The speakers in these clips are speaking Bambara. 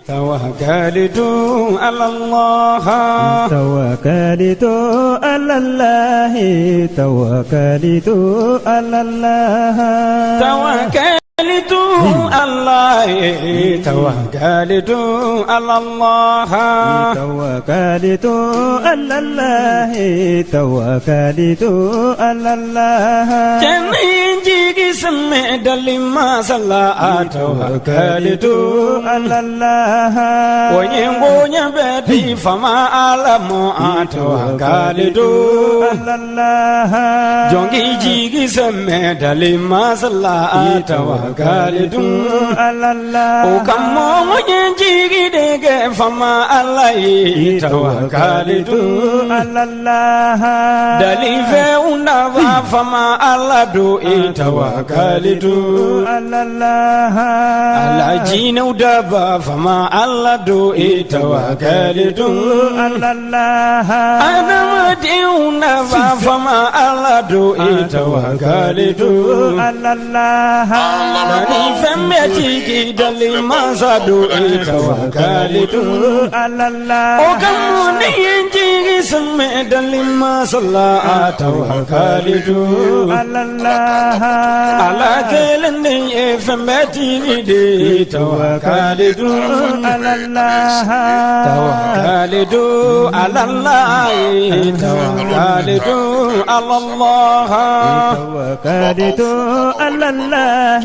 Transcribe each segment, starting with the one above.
Tawakalitu ala Allah. Tawakalitu ala Allah. Tawakalitu ala Allah. Tawakalitu Allah. Tawakalitu ala Allah. Tawakalitu ala Allah. Tawakalitu ala Allah. Cɛ jigi sɛmɛ dali masa la tawakalitu ala Allah. O ye bonya bɛ di fama ala ma tawakalitu ala Allah. Jɔnki jigi sɛmɛ dali masa la tawakalitu ala Allah. O ka mɔgɔ ye jigi de kɛ fama ala ye tawakalitu ala Allah. Dalifɛnw nafa fama ala don e tawakalitu ala Allah. Ala jinɛw daba fama ala don e tawakalitu ala Allah. Adamadenw nafa fama ala don e tawakalitu ala Allah. Ni fɛn bɛɛ jigi dali masa don e tawakalitu ala Allah. O ka mun ni ye jigi sɛmɛ dali masa la tawakalitu ala Allah. Ala kelen de ye fɛn bɛɛ tigi de ye tawakalitu ala Allah. Tawakalitu ala Allah tawakalitu ala Allah. Tawakalitu ala Allah.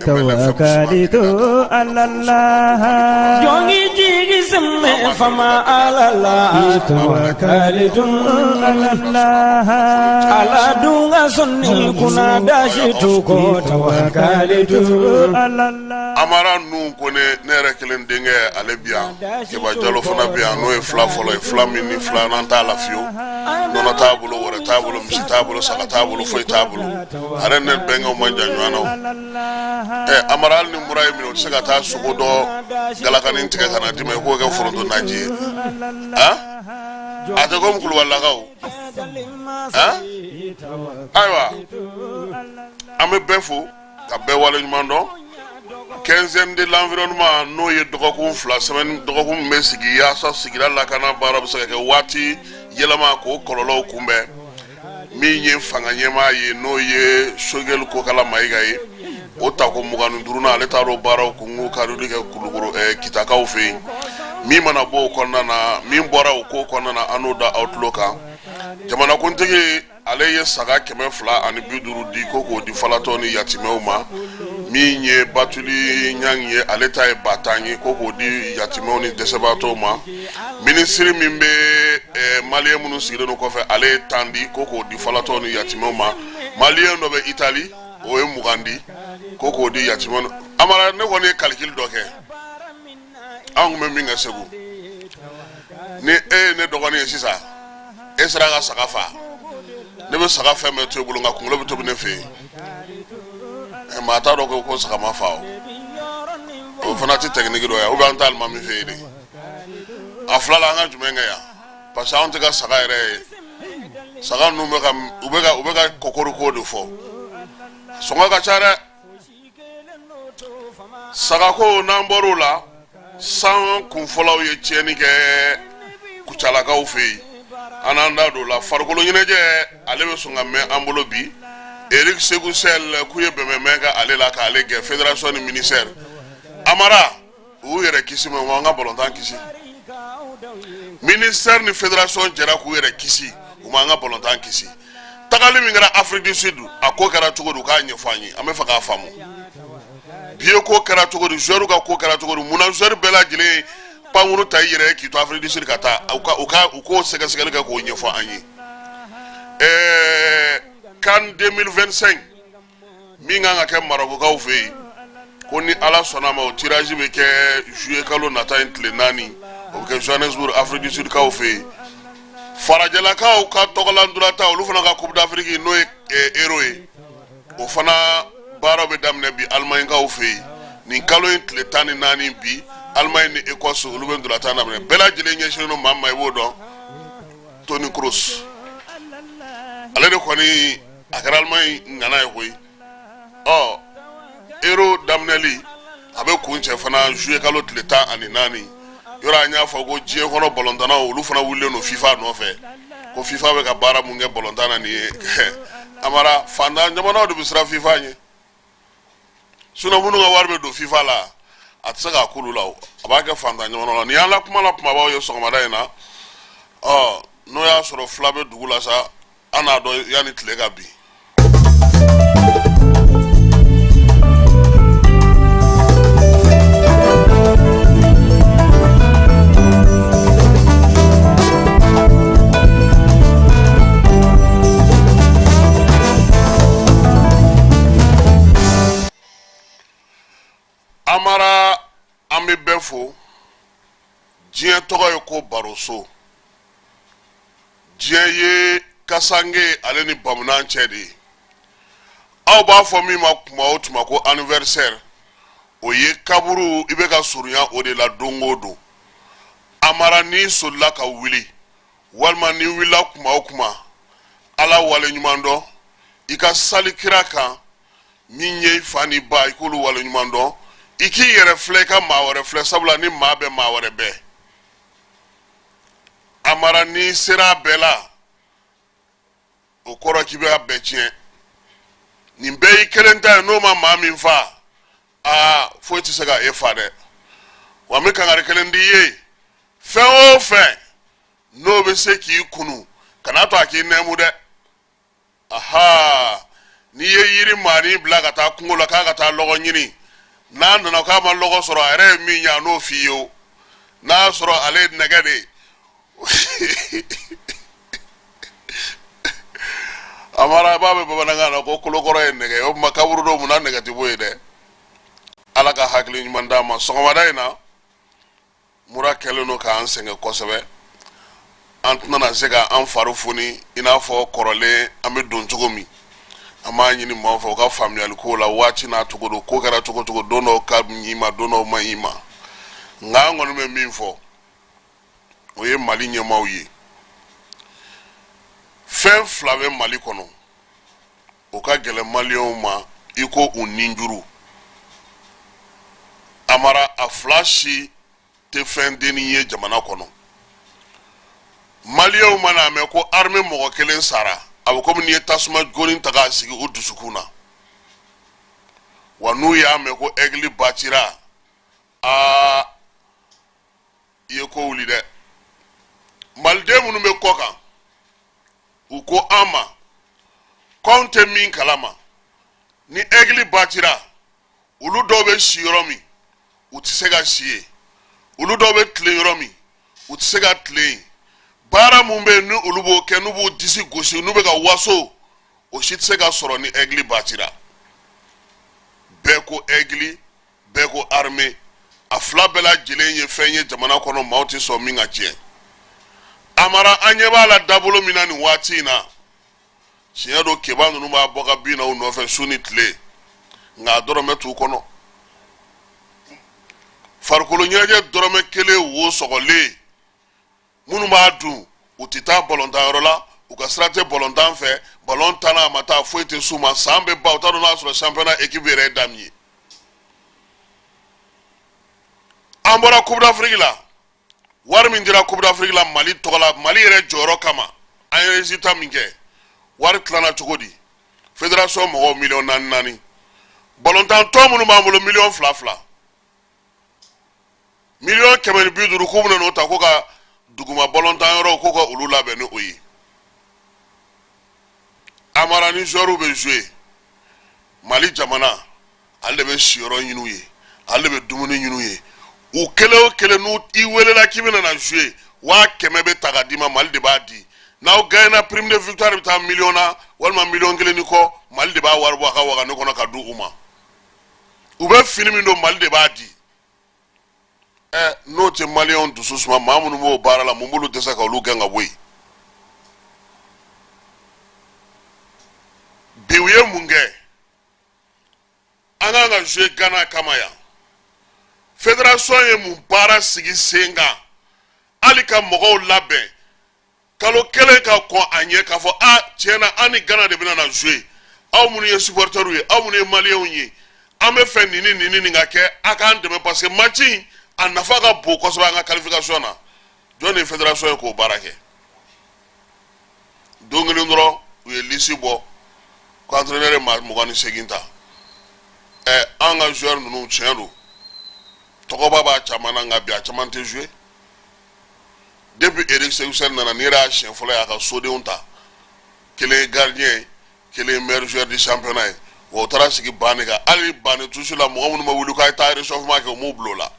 Tawakalitu ala Allah. Jɔnki jigi sɛmɛ fama ala la tawakalitu ala Allah. Ala dun ka sɔnni kunna dasi tuko tawakalitu ala Allah. Amara ninnu ko ne ne yɛrɛ kelen denkɛ ale bi yan, Keba Jalo fana bi yan, n'o ye fila fɔlɔ ye, fila min ni filanan t'a la fiyewu, nɔnɔ t'a bolo, wɛrɛ t'a bolo, misi t'a bolo, saga t'a bolo, foyi t'a bolo. A yɛrɛ ne bɛnkɛw man jan ɲɔgɔn na o. Ɛ Amara, hali ni mura ye minɛ, o tɛ se ka taa sogo dɔ galakanin tigɛ ka na d'i ma i k'o kɛ foronto naji ye. Han, a tɛ komi kulubalilakaw. Han, ayiwa, an bɛ bɛɛ fo ka bɛɛ waleɲuman dɔn. Quinzaine de l'environnement, n'o ye dɔgɔkun 2, semaine, dɔgɔkun min bɛ sigi yaasa sigida lakana baara bɛ se ka kɛ waati yɛlɛma k'o kɔlɔlɔw kunbɛn, min ye fanga ɲɛmaa ye, n'o ye Choguel Kokala Mayiga ye, o tako 25nan, ale taara o baaraw kun karili kɛ Kulukoro, Kitakaw fɛ yen. Min mana bɔ o kɔnɔna na, min bɔra o ko kɔnɔna na, an n'o da aw tulo kan. Jamanakuntigi, ale ye saga 250 di ko k'o di falatɔ ni yatimɛw ma. Min ye Batuli Ɲang ye, ale ta ye 10 000 ye, ko k'o di yatimɛw ni dɛsɛbaatɔw ma. Minisiri min bɛ maliyɛn minnu sigilen don kɔfɛ, ale ye 10 di ko k'o di falatɔw ni yatimɛw ma. Maliyɛn dɔ bɛ Itali, o ye 20 di ko k'o di yatimɛw. Amara, ne kɔni ye calcul dɔ kɛ, anw tun bɛ min kɛ Segu, ni e ye ne dɔgɔnin ye sisan, e sera ka saga fa, ne bɛ saga fɛn bɛɛ to i bolo, nka kunkolo bɛ tobi ne fɛ yen. Maa t'a dɔn ko saga ma fa. O fana tɛ technique dɔ ye, ou bien an tɛ alimami fɛ yen de. A fila la, an ka jumɛn kɛ yan? Parce que anw tɛ ka saga yɛrɛ ye. Saga ninnu bɛ ka u bɛ ka u bɛ ka kɔkɔriko de fɔ, sɔngɔ ka ca dɛ. Sagako, n'an bɔr'o la, san kunfɔlɔw ye tiɲɛni kɛ Kucalakaw fɛ yen, an n'an da don o la. Farikolo ɲɛnajɛ, ale bɛ sɔn ka mɛn an bolo bi. Eric Sekou Chelle, k'u ye bɛnbɛnbɛn kɛ ale la k'ale gɛn fédération ni ministère. Amara, u y'u yɛrɛ kisi, mais u m'an ka balontan kisi. Ministère ni fédération jɛra k'u yɛrɛ kisi, u m'an ka balontan kisi. Tagali min kɛra Afrique du Sud, a ko kɛra cogo di? U k'a ɲɛfɔ an ye, an bɛ fɛ k'a faamu. Billet ko kɛra cogo di? Joueur ka ko kɛra cogo di? Munna joueur bɛɛ lajɛlen pankuru ta i yɛrɛ ye k'i to Afrique du Sud ka taa? U ka u ka u k'o sɛgɛsɛgɛli kɛ k'o ɲɛfɔ an ye. CAN 2025 min kan ka kɛ Marɔkukaw fɛ yen, ko ni Ala sɔnna ma, o tirage bɛ kɛ juillet kalo nata in tile 4, o bɛ kɛ Johannesburg, Afrique du Sud kaw fɛ yen. Farajɛlakaw ka tɔgɔla ntolatan, olu fana ka Coupe d'Afrique, n'o ye Euro ye, o fana baaraw bɛ daminɛ bi Alimaɲikaw fɛ yen nin kalo in tile 14. Bi, Alimaɲi ni Écosse, olu bɛ ntolatan daminɛ. Bɛɛ lajɛlen ɲɛsinnen don maa min ma, i b'o dɔn, Toni Kroos. Ale de kɔni a kɛra Alimaɲi ŋana ye koyi. Ɔ, Euro daminɛli, A bɛ kuncɛ fana juillet kalo tile 14. Yɔrɔ an y'a fɔ ko diɲɛ kɔnɔ balontannaw, olu fana wulilen don FIFA nɔfɛ, ko FIFA bɛ ka baara mun kɛ balontan na nin ye. Amara, fantan jamanaw de bɛ siran FIFA ɲɛ, sinon minnu ka wari bɛ don FIFA la, a tɛ se k'a k'olu la, a b'a kɛ fantan jamanaw la. Nin y'an la kuma la kumabaw ye sɔgɔmada in na. Ɔ, n'o y'a sɔrɔ fila bɛ dugu la sa, an n'a dɔn yanni tile ka bin. Amara, an bɛ bɛɛ fo. Diɲɛ tɔgɔ ye ko baroso. Diɲɛ ye kasange ale ni bamunan cɛ de ye. Aw b'a fɔ min ma tuma o tuma ko anniversaire, o ye kaburu, i bɛ ka surunya o de la don o don. Amara, n'i solila ka wuli walima n'i wulila kuma o kuma, Ala wale ɲuman dɔn, i ka sali kira kan min ye i fa ni ba, i k'olu wale ɲuman dɔn, i k'i yɛrɛ filɛ, i ka maa wɛrɛ filɛ, sabula ni maa bɛ maa wɛrɛ bɛɛ. Amara, n'i sera a bɛɛ la, o kɔrɔ k'i bɛ a bɛɛ tiɲɛ. Nin bɛɛ y'i kelen ta ye. N'o ma maa min fa, aa, foyi tɛ se ka e fa dɛ. Wa n bɛ kangari kelen di i ye: fɛn o fɛn n'o bɛ se k'i kunu, kan'a to a k'i nɛɛmu dɛ. Aha, n'i ye yiri maanin bila ka taa kungo la k'a ka taa lɔgɔ ɲini, n'a nana k'a ma lɔgɔ sɔrɔ, a yɛrɛ ye min ye, a n'o f'i ye. O n'a y'a sɔrɔ ale ye nɛgɛ de ye. Amara b'a bɛ bamanankan na ko kolokɔrɔ ye nɛgɛ ye. O tuma kaburudo, mun na nɛgɛ tɛ bɔ yen dɛ? Ala ka hakili ɲuman d'an ma. Sɔgɔmada in na, mura kɛlen don k'an sɛgɛn kosɛbɛ. An tɛna se ka an fari foni i n'a fɔ kɔrɔlen an bɛ don cogo min. An b'a ɲini maaw fɛ u ka faamuyali ko la. Waati n'a cogo don, ko kɛra cogo cogo, don dɔw ka ɲi ma, don dɔw man ɲi ma. Nka an kɔni bɛ min fɔ, o ye Mali ɲɛmaaw ye. Fɛn fila bɛ Mali kɔnɔ, o ka gɛlɛn Maliyɛnw ma i ko u ninjuru. Amara, a fila si tɛ fɛn dennin ye jamana kɔnɔ. Maliyɛnw mana mɛn ko armée mɔgɔ kelen sara, a bɛ komi n'i ye tasuma goni ta k'a sigi u dusukun na. Wa n'u y'a mɛn ko Aigle batira, aa, i ye ko wuli dɛ. Maliden minnu bɛ kɔ kan, u ko an ma k'anw tɛ min kalama, ni Aigle batira, olu dɔw bɛ si yɔrɔ min, u tɛ se ka si yen. Olu dɔw bɛ tilen yɔrɔ min, u tɛ se ka tilen yen. Baara mun bɛ yen ni olu b'o kɛ, n'u b'u disi gosi, n'u bɛ ka waso, o si tɛ se ka sɔrɔ ni Aigle batira. Bɛɛ ko Aigle, bɛɛ ko armée. A fila bɛɛ lajɛlen ye fɛn ye jamana kɔnɔ, maaw tɛ sɔn min ka tiɲɛ. Amara, an ɲɛ b'a la dabolo min na nin waati in na, tiɲɛ don, keba ninnu b'a bɔ ka bin na u nɔfɛ su ni tile, nka a dɔrɔmɛ t'u kɔnɔ. Farikolo ɲɛnajɛ dɔrɔmɛ kelen wo sɔgɔlen, minnu b'a dun, u tɛ taa balɔntanyɔrɔ la, u ka sira tɛ balɔntan fɛ. Balɔn tan a ma taa, foyi tɛ s'u ma. San bɛ ban, u t'a dɔn n'a sɔrɔ championnat équipe yɛrɛ ye da min ye. An bɔra Coupe d'Afrique la, wari min dira Coupe d'Afrique la Mali tɔgɔ la, Mali yɛrɛ jɔyɔrɔ kama, an ye résultat min kɛ, wari tilanna cogo di? Fédération mɔgɔw miliyɔn naani naani, balɔntan tɔn minnu b'an bolo miliyɔn fila fila, 150 miliyɔn, k'u bɛna n'o ta ko ka duguma balɔntan yɔrɔw ko ka olu labɛn ni o ye. Amara, ni joueurs bɛ jouer, Mali jamana ale de bɛ siyɔrɔ ɲini u ye, ale de bɛ dumuni ɲini u ye. U kelen o kelen, n'u i welela k'i bɛna na jouer, 100 000 bɛ ta ka d'i ma, Mali de b'a di. N'aw gagnera, prime de victoire bɛ taa miliyɔn na walima 1 miliyɔn ni kɔ, Mali de b'a wari bɔ a ka wagane kɔnɔ ka di u ma. U bɛ fini min don, Mali de b'a di. Ɛ, n'o tɛ Maliyɛnw dusu suma, maa minnu b'o baara la, mun b'olu dɛsɛ ka olu gɛn ka bɔ yen? Bi u ye mun kɛ? An kan ka jouer Ghana kama yan. Fédération ye mun baara sigi sen kan hali ka mɔgɔw labɛn kalo kelen ka kɔn a ɲɛ, k'a fɔ a tiɲɛ na, an ni Ghana de bɛna na jouer? Aw minnu ye supporters ye, aw minnu ye Maliyɛnw ye, An bɛ fɛ nin ni nin ni nin ka kɛ, a k'an dɛmɛ, parce que match in a nafa ka bon kosɛbɛ an ka qualification na. Jɔn de ye fédération ye k'o baara kɛ? Don kelen dɔrɔn, u ye liste bɔ ko entraîneur ye maa 28 ta. Ɛ, an ka joueur ninnu, tiɲɛ don, tɔgɔba b'a caman na, nka bi a caman tɛ jouer. Depuis Eric Sékou Chelle nana, ni yɛrɛ y'a siɲɛ fɔlɔ ye a ka sodenw ta. Kelen ye gardien ye, kelen ye meilleur joueur du championnat ye. Wa u taara sigi banc de kan. Hali banc de touche la, mɔgɔ minnu ma wuli k'a ye taa réchauffement kɛ, u m'u bila o la.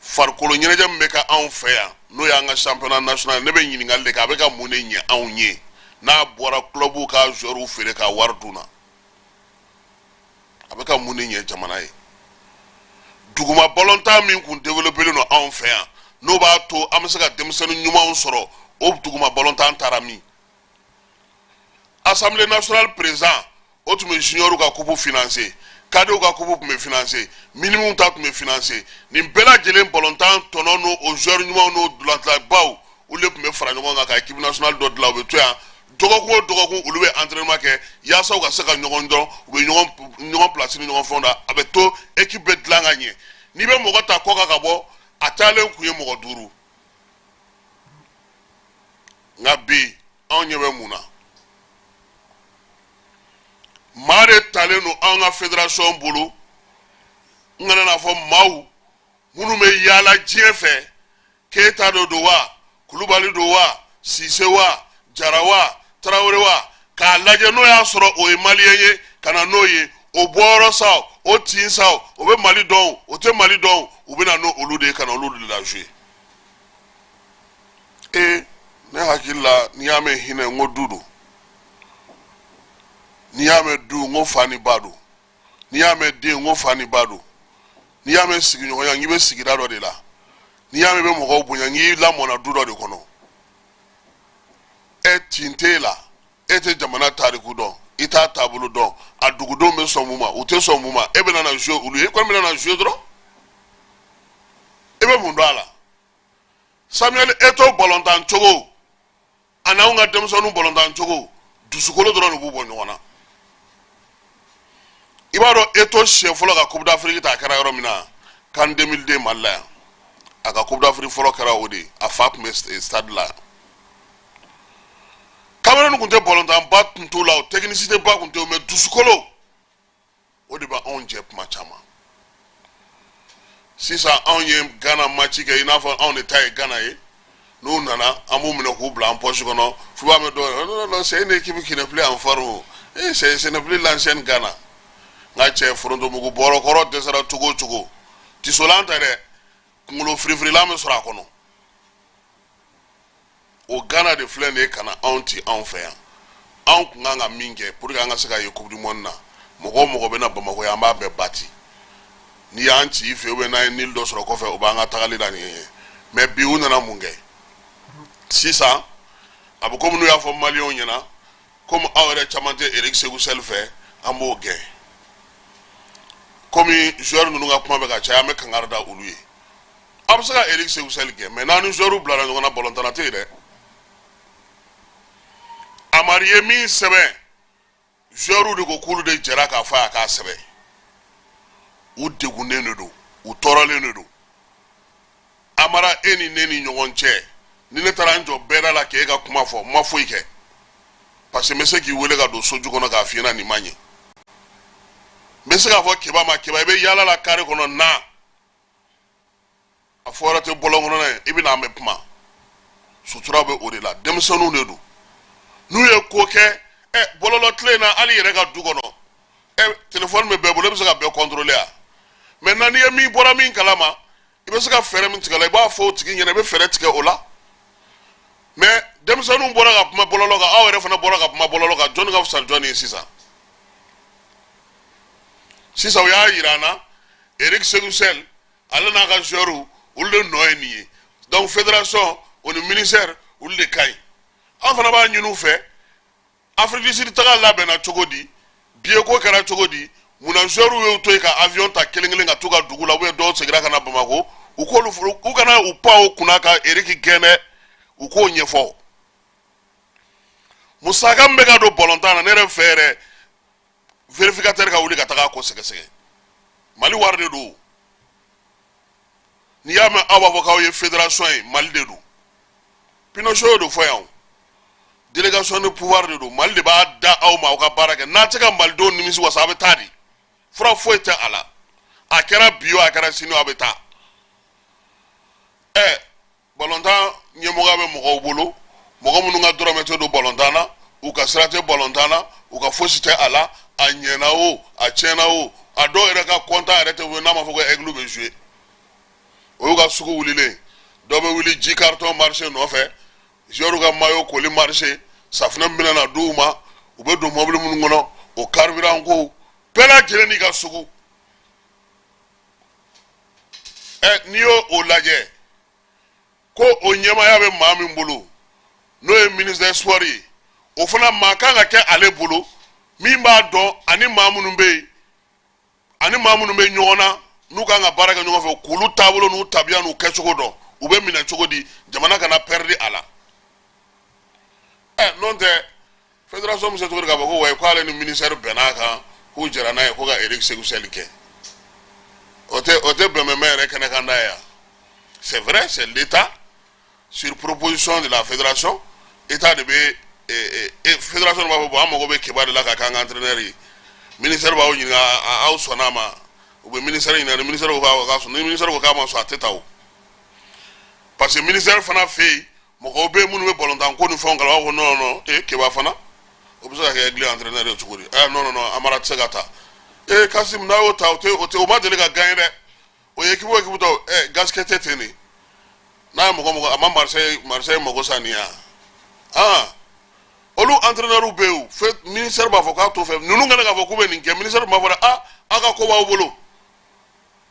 Farikolo ɲɛnajɛ min bɛ kɛ anw fɛ yan, n'o y'an ka championnat national, ne bɛ ɲininkali de kɛ: a bɛ ka mun de ɲɛ anw ye, n'a bɔra club ka joueurs feere ka wari dun na? A bɛ ka mun de ɲɛ jamana ye? Duguma balontan min kun développé don anw fɛ yan, n'o b'a to an bɛ se ka denmisɛnnin ɲumanw sɔrɔ, o duguma balontan taara min? Assemblée nationale président, o tun bɛ junior ka coupe financer, cadets ka coupe tun bɛ financer, minimes ta tun bɛ financer. Nin bɛɛ lajɛlen balontan tɔnɔ n'o o joueur ɲumanw n'o dulantanbaw, olu de tun bɛ fara ɲɔgɔn kan ka équipe nationale dɔ dilan. U bɛ to yan dɔgɔkun o dɔgɔkun, olu bɛ entraînement kɛ yaasa u ka se ka ɲɔgɔn dɔn, u bɛ ɲɔgɔn ɲɔgɔn place ni ɲɔgɔn fɛnw da. A bɛ to équipe bɛ dilan ka ɲɛ. N'i bɛ mɔgɔ ta kɔ kan ka bɔ, a taalen kun ye mɔgɔ duuru. Nka bi, anw ɲɛ bɛ mun na? Maa de talen don anw ka fédération bolo. N kana n'a fɔ maaw minnu bɛ yaala diɲɛ fɛ, Keyita dɔ don wa, Kulubali don wa, Sise wa, Jara wa, Tarawele wa, k'a lajɛ n'o y'a sɔrɔ o ye malien ye, ka na n'o ye. O bɔyɔrɔ sa, o tin sa, o bɛ Mali dɔn, o tɛ Mali dɔn, u bɛ na n'olu de ye ka na olu de la jouer. Ee, ne hakili la, n'i y'a mɛn hinɛ, n ko du don. N'i y'a mɛn du, n ko fa ni ba don. N'i y'a mɛn den, n ko fa ni ba don. N'i y'a mɛn sigiɲɔgɔnya, n k'i bɛ sigida dɔ de la. N'i y'a mɛn i bɛ mɔgɔw bonya, n k'i lamɔna du dɔ de kɔnɔ. E tin t'e la, e tɛ jamana tariku dɔn, i t'a taabolo dɔn, a dugudenw bɛ sɔn mun ma, u tɛ sɔn mun ma, e bɛna na jouer olu ye. E kɔni bɛna na jouer dɔrɔn, e bɛ mun dɔn a la? Samuel Eto'o balontan cogo a n'anw ka denmisɛnninw balontan cogo, dusukolo dɔrɔn de b'u bɔ ɲɔgɔn na. I b'a dɔn, Eto'o siɲɛ fɔlɔ ka Coupe d'Afrique ta, a kɛra yɔrɔ min na, CAN 2002, Mali la yan. A ka Coupe d'Afrique fɔlɔ kɛra o de ye. A fa tun bɛ stade la yan. Cameroun tun tɛ balontanba tun t'u la, o technicité ba tun tɛ yen, mais dusukolo, o de bɛ anw jɛ kuma caman. Sisan, anw ye Ghana match kɛ i n'a fɔ anw de ta ye Ghana ye. N'u nana, an b'u minɛ k'u bila an poche kɔnɔ. F'u b'a mɛn dɔw yɛrɛ: non, non, c'est une équipe qui n'est plus en forme et c'est ce n'est plus l'ancienne Ghana. Nka cɛ, forontomugu bɔrɔ kɔrɔ dɛsɛra cogo o cogo, tisolan tɛ dɛ, kunkolo firifirilan bɛ sɔrɔ a kɔnɔ. O Ghana de filɛ nin ye ka na anw ci anw fɛ yan. Anw kun kan ka min kɛ pour que an ka se ka ye Coupe du monde na, mɔgɔ o mɔgɔ bɛ na Bamakɔ yan, an b'a bɛɛ bati. N'i y'an ci i fɛ yen, n'an ye nul dɔ sɔrɔ kɔfɛ, o b'an ka tagali la nin ye. Mais bi, u nana mun kɛ sisan? A bɛ komi n'u y'a fɔ malienw ɲɛna komi aw yɛrɛ caman tɛ Eric Sékou Chelle fɛ, an b'o gɛn. Komi joueur ninnu ka kuma bɛ ka caya, an bɛ kangari da olu ye. A bɛ se ka Eric Sékou Chelle gɛn, mais n'an ni joueur bilara ɲɔgɔn na, balontanna tɛ yen dɛ. Amari ye min sɛbɛn, joueur de ko k'olu de jɛra k'a fɔ a k'a sɛbɛn. U degunnen de don, u tɔɔrɔlen de don. Amara, e ni ne ni ɲɔgɔn cɛ, ni ne taara n jɔ bɛɛda la k'e ka kuma fɔ, n ma foyi kɛ, parce que n bɛ se k'i wele ka don soju kɔnɔ k'a f'i ɲɛna nin ma ɲɛ. N bɛ se k'a fɔ Keba ma: Keba, i bɛ yaala la carré kɔnɔ na, a fɔ yɔrɔ tɛ bɔlɔn kɔnɔna ye, i bɛ na, an bɛ kuma. Sutura bɛ o de la. Denmisɛnninw de don, n'u ye ko kɛ, ɛ, bɔlɔlɔ tile in na, hali i yɛrɛ ka du kɔnɔ, ɛ, telefɔni bɛ bɛɛ bolo, e bɛ se ka bɛɛ contrôler yan. Maintenant, n'i ye min bɔra min kalama, i bɛ se ka fɛɛrɛ min tigɛ o la, i b'a fɔ o tigi ɲɛna, i bɛ fɛɛrɛ tigɛ o la. Mais denmisɛnninw bɔra ka kuma bɔlɔlɔ kan, aw yɛrɛ fana bɔra ka kuma bɔlɔlɔ kan, jɔnni ka fisa jɔnni ye sisan? Sisan, u y'a yira an na, Eric Sékou Chelle, ale n'a ka joueurs, olu de nɔ ye nin ye. Donc fédération o ni ministère, olu de ka ɲi. An fana b'a ɲini u fɛ, Afrique du Sud taga labɛnna cogo di? Billet ko kɛra cogo di? Munna joueurs y'u to yen ka avion ta kelen kelen ka t'u ka dugu la, ou bien dɔw seginna ka na Bamakɔ? U k'olu, u kana u pan o kunna ka Eric gɛn dɛ, u k'o ɲɛfɔ. Musaka min bɛ ka don balontan na, ne yɛrɛ fɛ yɛrɛ, Vérificateur ka wuli ka taga a ko sɛgɛsɛgɛ. Mali wari de don. N'i y'a mɛn aw b'a fɔ k'aw ye fédération ye, Mali de don. Pinochet y'o de fɔ yan o. Délégation de pouvoir de don. Mali de b'a da aw ma aw ka baara kɛ. N'a tɛ ka malidenw nimisi wasa, a bɛ taa de. Fura foyi tɛ a la. A kɛra bi o, a kɛra sini o, a bɛ taa. Ɛ, balontan ɲɛmɔgɔya bɛ mɔgɔw bolo, mɔgɔ minnu ka dɔrɔmɛ tɛ don balontan na, u ka sira tɛ balontan na, u ka fosi tɛ a la. A ɲɛna o, a tiɲɛna o, a dɔw yɛrɛ ka kɔntan yɛrɛ tɛ n'a ma fɔ ko Aigle bɛ jouer. O y'u ka sugu wulilen. Dɔ bɛ wuli ji carton marché nɔfɛ, joueur ka maillot koli marché, safunɛ min bɛna na d'u ma, u bɛ don mɔbili minnu kɔnɔ, o carburant ko, bɛɛ lajɛlen n'i ka sugu. Ɛ, n'i y'o o lajɛ ko o ɲɛmaaya bɛ maa min bolo, n'o ye ministre des sports ye, o fana maa kan ka kɛ ale bolo min b'a dɔn ani maa minnu bɛ yen, ani maa minnu bɛ ɲɔgɔn na, n'u kan ka baara kɛ ɲɔgɔn fɛ, k'olu taabolo n'u tabiya n'u kɛcogo dɔn, u bɛ minɛ cogo di, jamana kana pɛridi a la. Ɛ, n'o tɛ, fédération bɛ se cogo di k'a fɔ ko wayi, k'ale ni ministère bɛnna a kan, k'u jɛra n'a ye ko ka Eric Sékou Chelle kɛ? O tɛ bɛnbɛnbɛn yɛrɛ kɛnɛ kan da ye yan. C'est vrai, c'est l'État sur proposition de la fédération. État de bɛ, fédération de b'a fɔ: bon, an mago bɛ Keba de la ka k'an ka entraîneur ye. Ministère b'aw ɲininka: aw sɔnna a ma? U bɛ ministère ɲininka. Ni ministère ko k'a sɔn, ni ministère ko k'a ma sɔn, a tɛ ta o, parce que ministère fana fɛ yen, mɔgɔw bɛ yen minnu bɛ balontan ko ni fɛnw kalan, u b'a fɔ: non, non, e Keba fana, o bɛ se ka kɛ Aigle entraîneur ye cogo di? Ɛ, non, non, non, Amara tɛ se ka ta. Ee, Kasim, n'a y'o ta, o tɛ o ma deli ka gagner dɛ. O ye équipe o équipe ta, ɛ, Gasquet tɛ ten de. N'a ye mɔgɔ mɔgɔ, a ma Marseille mago sa nin ya. Ah, olu entraîneur bɛ yen o fɛ, ministère b'a fɔ k'a t'o fɛ. Ninnu kɛlen k'a fɔ k'u bɛ nin kɛ, ministère b'a fɔ dɛ: ah, aw ka ko b'aw bolo,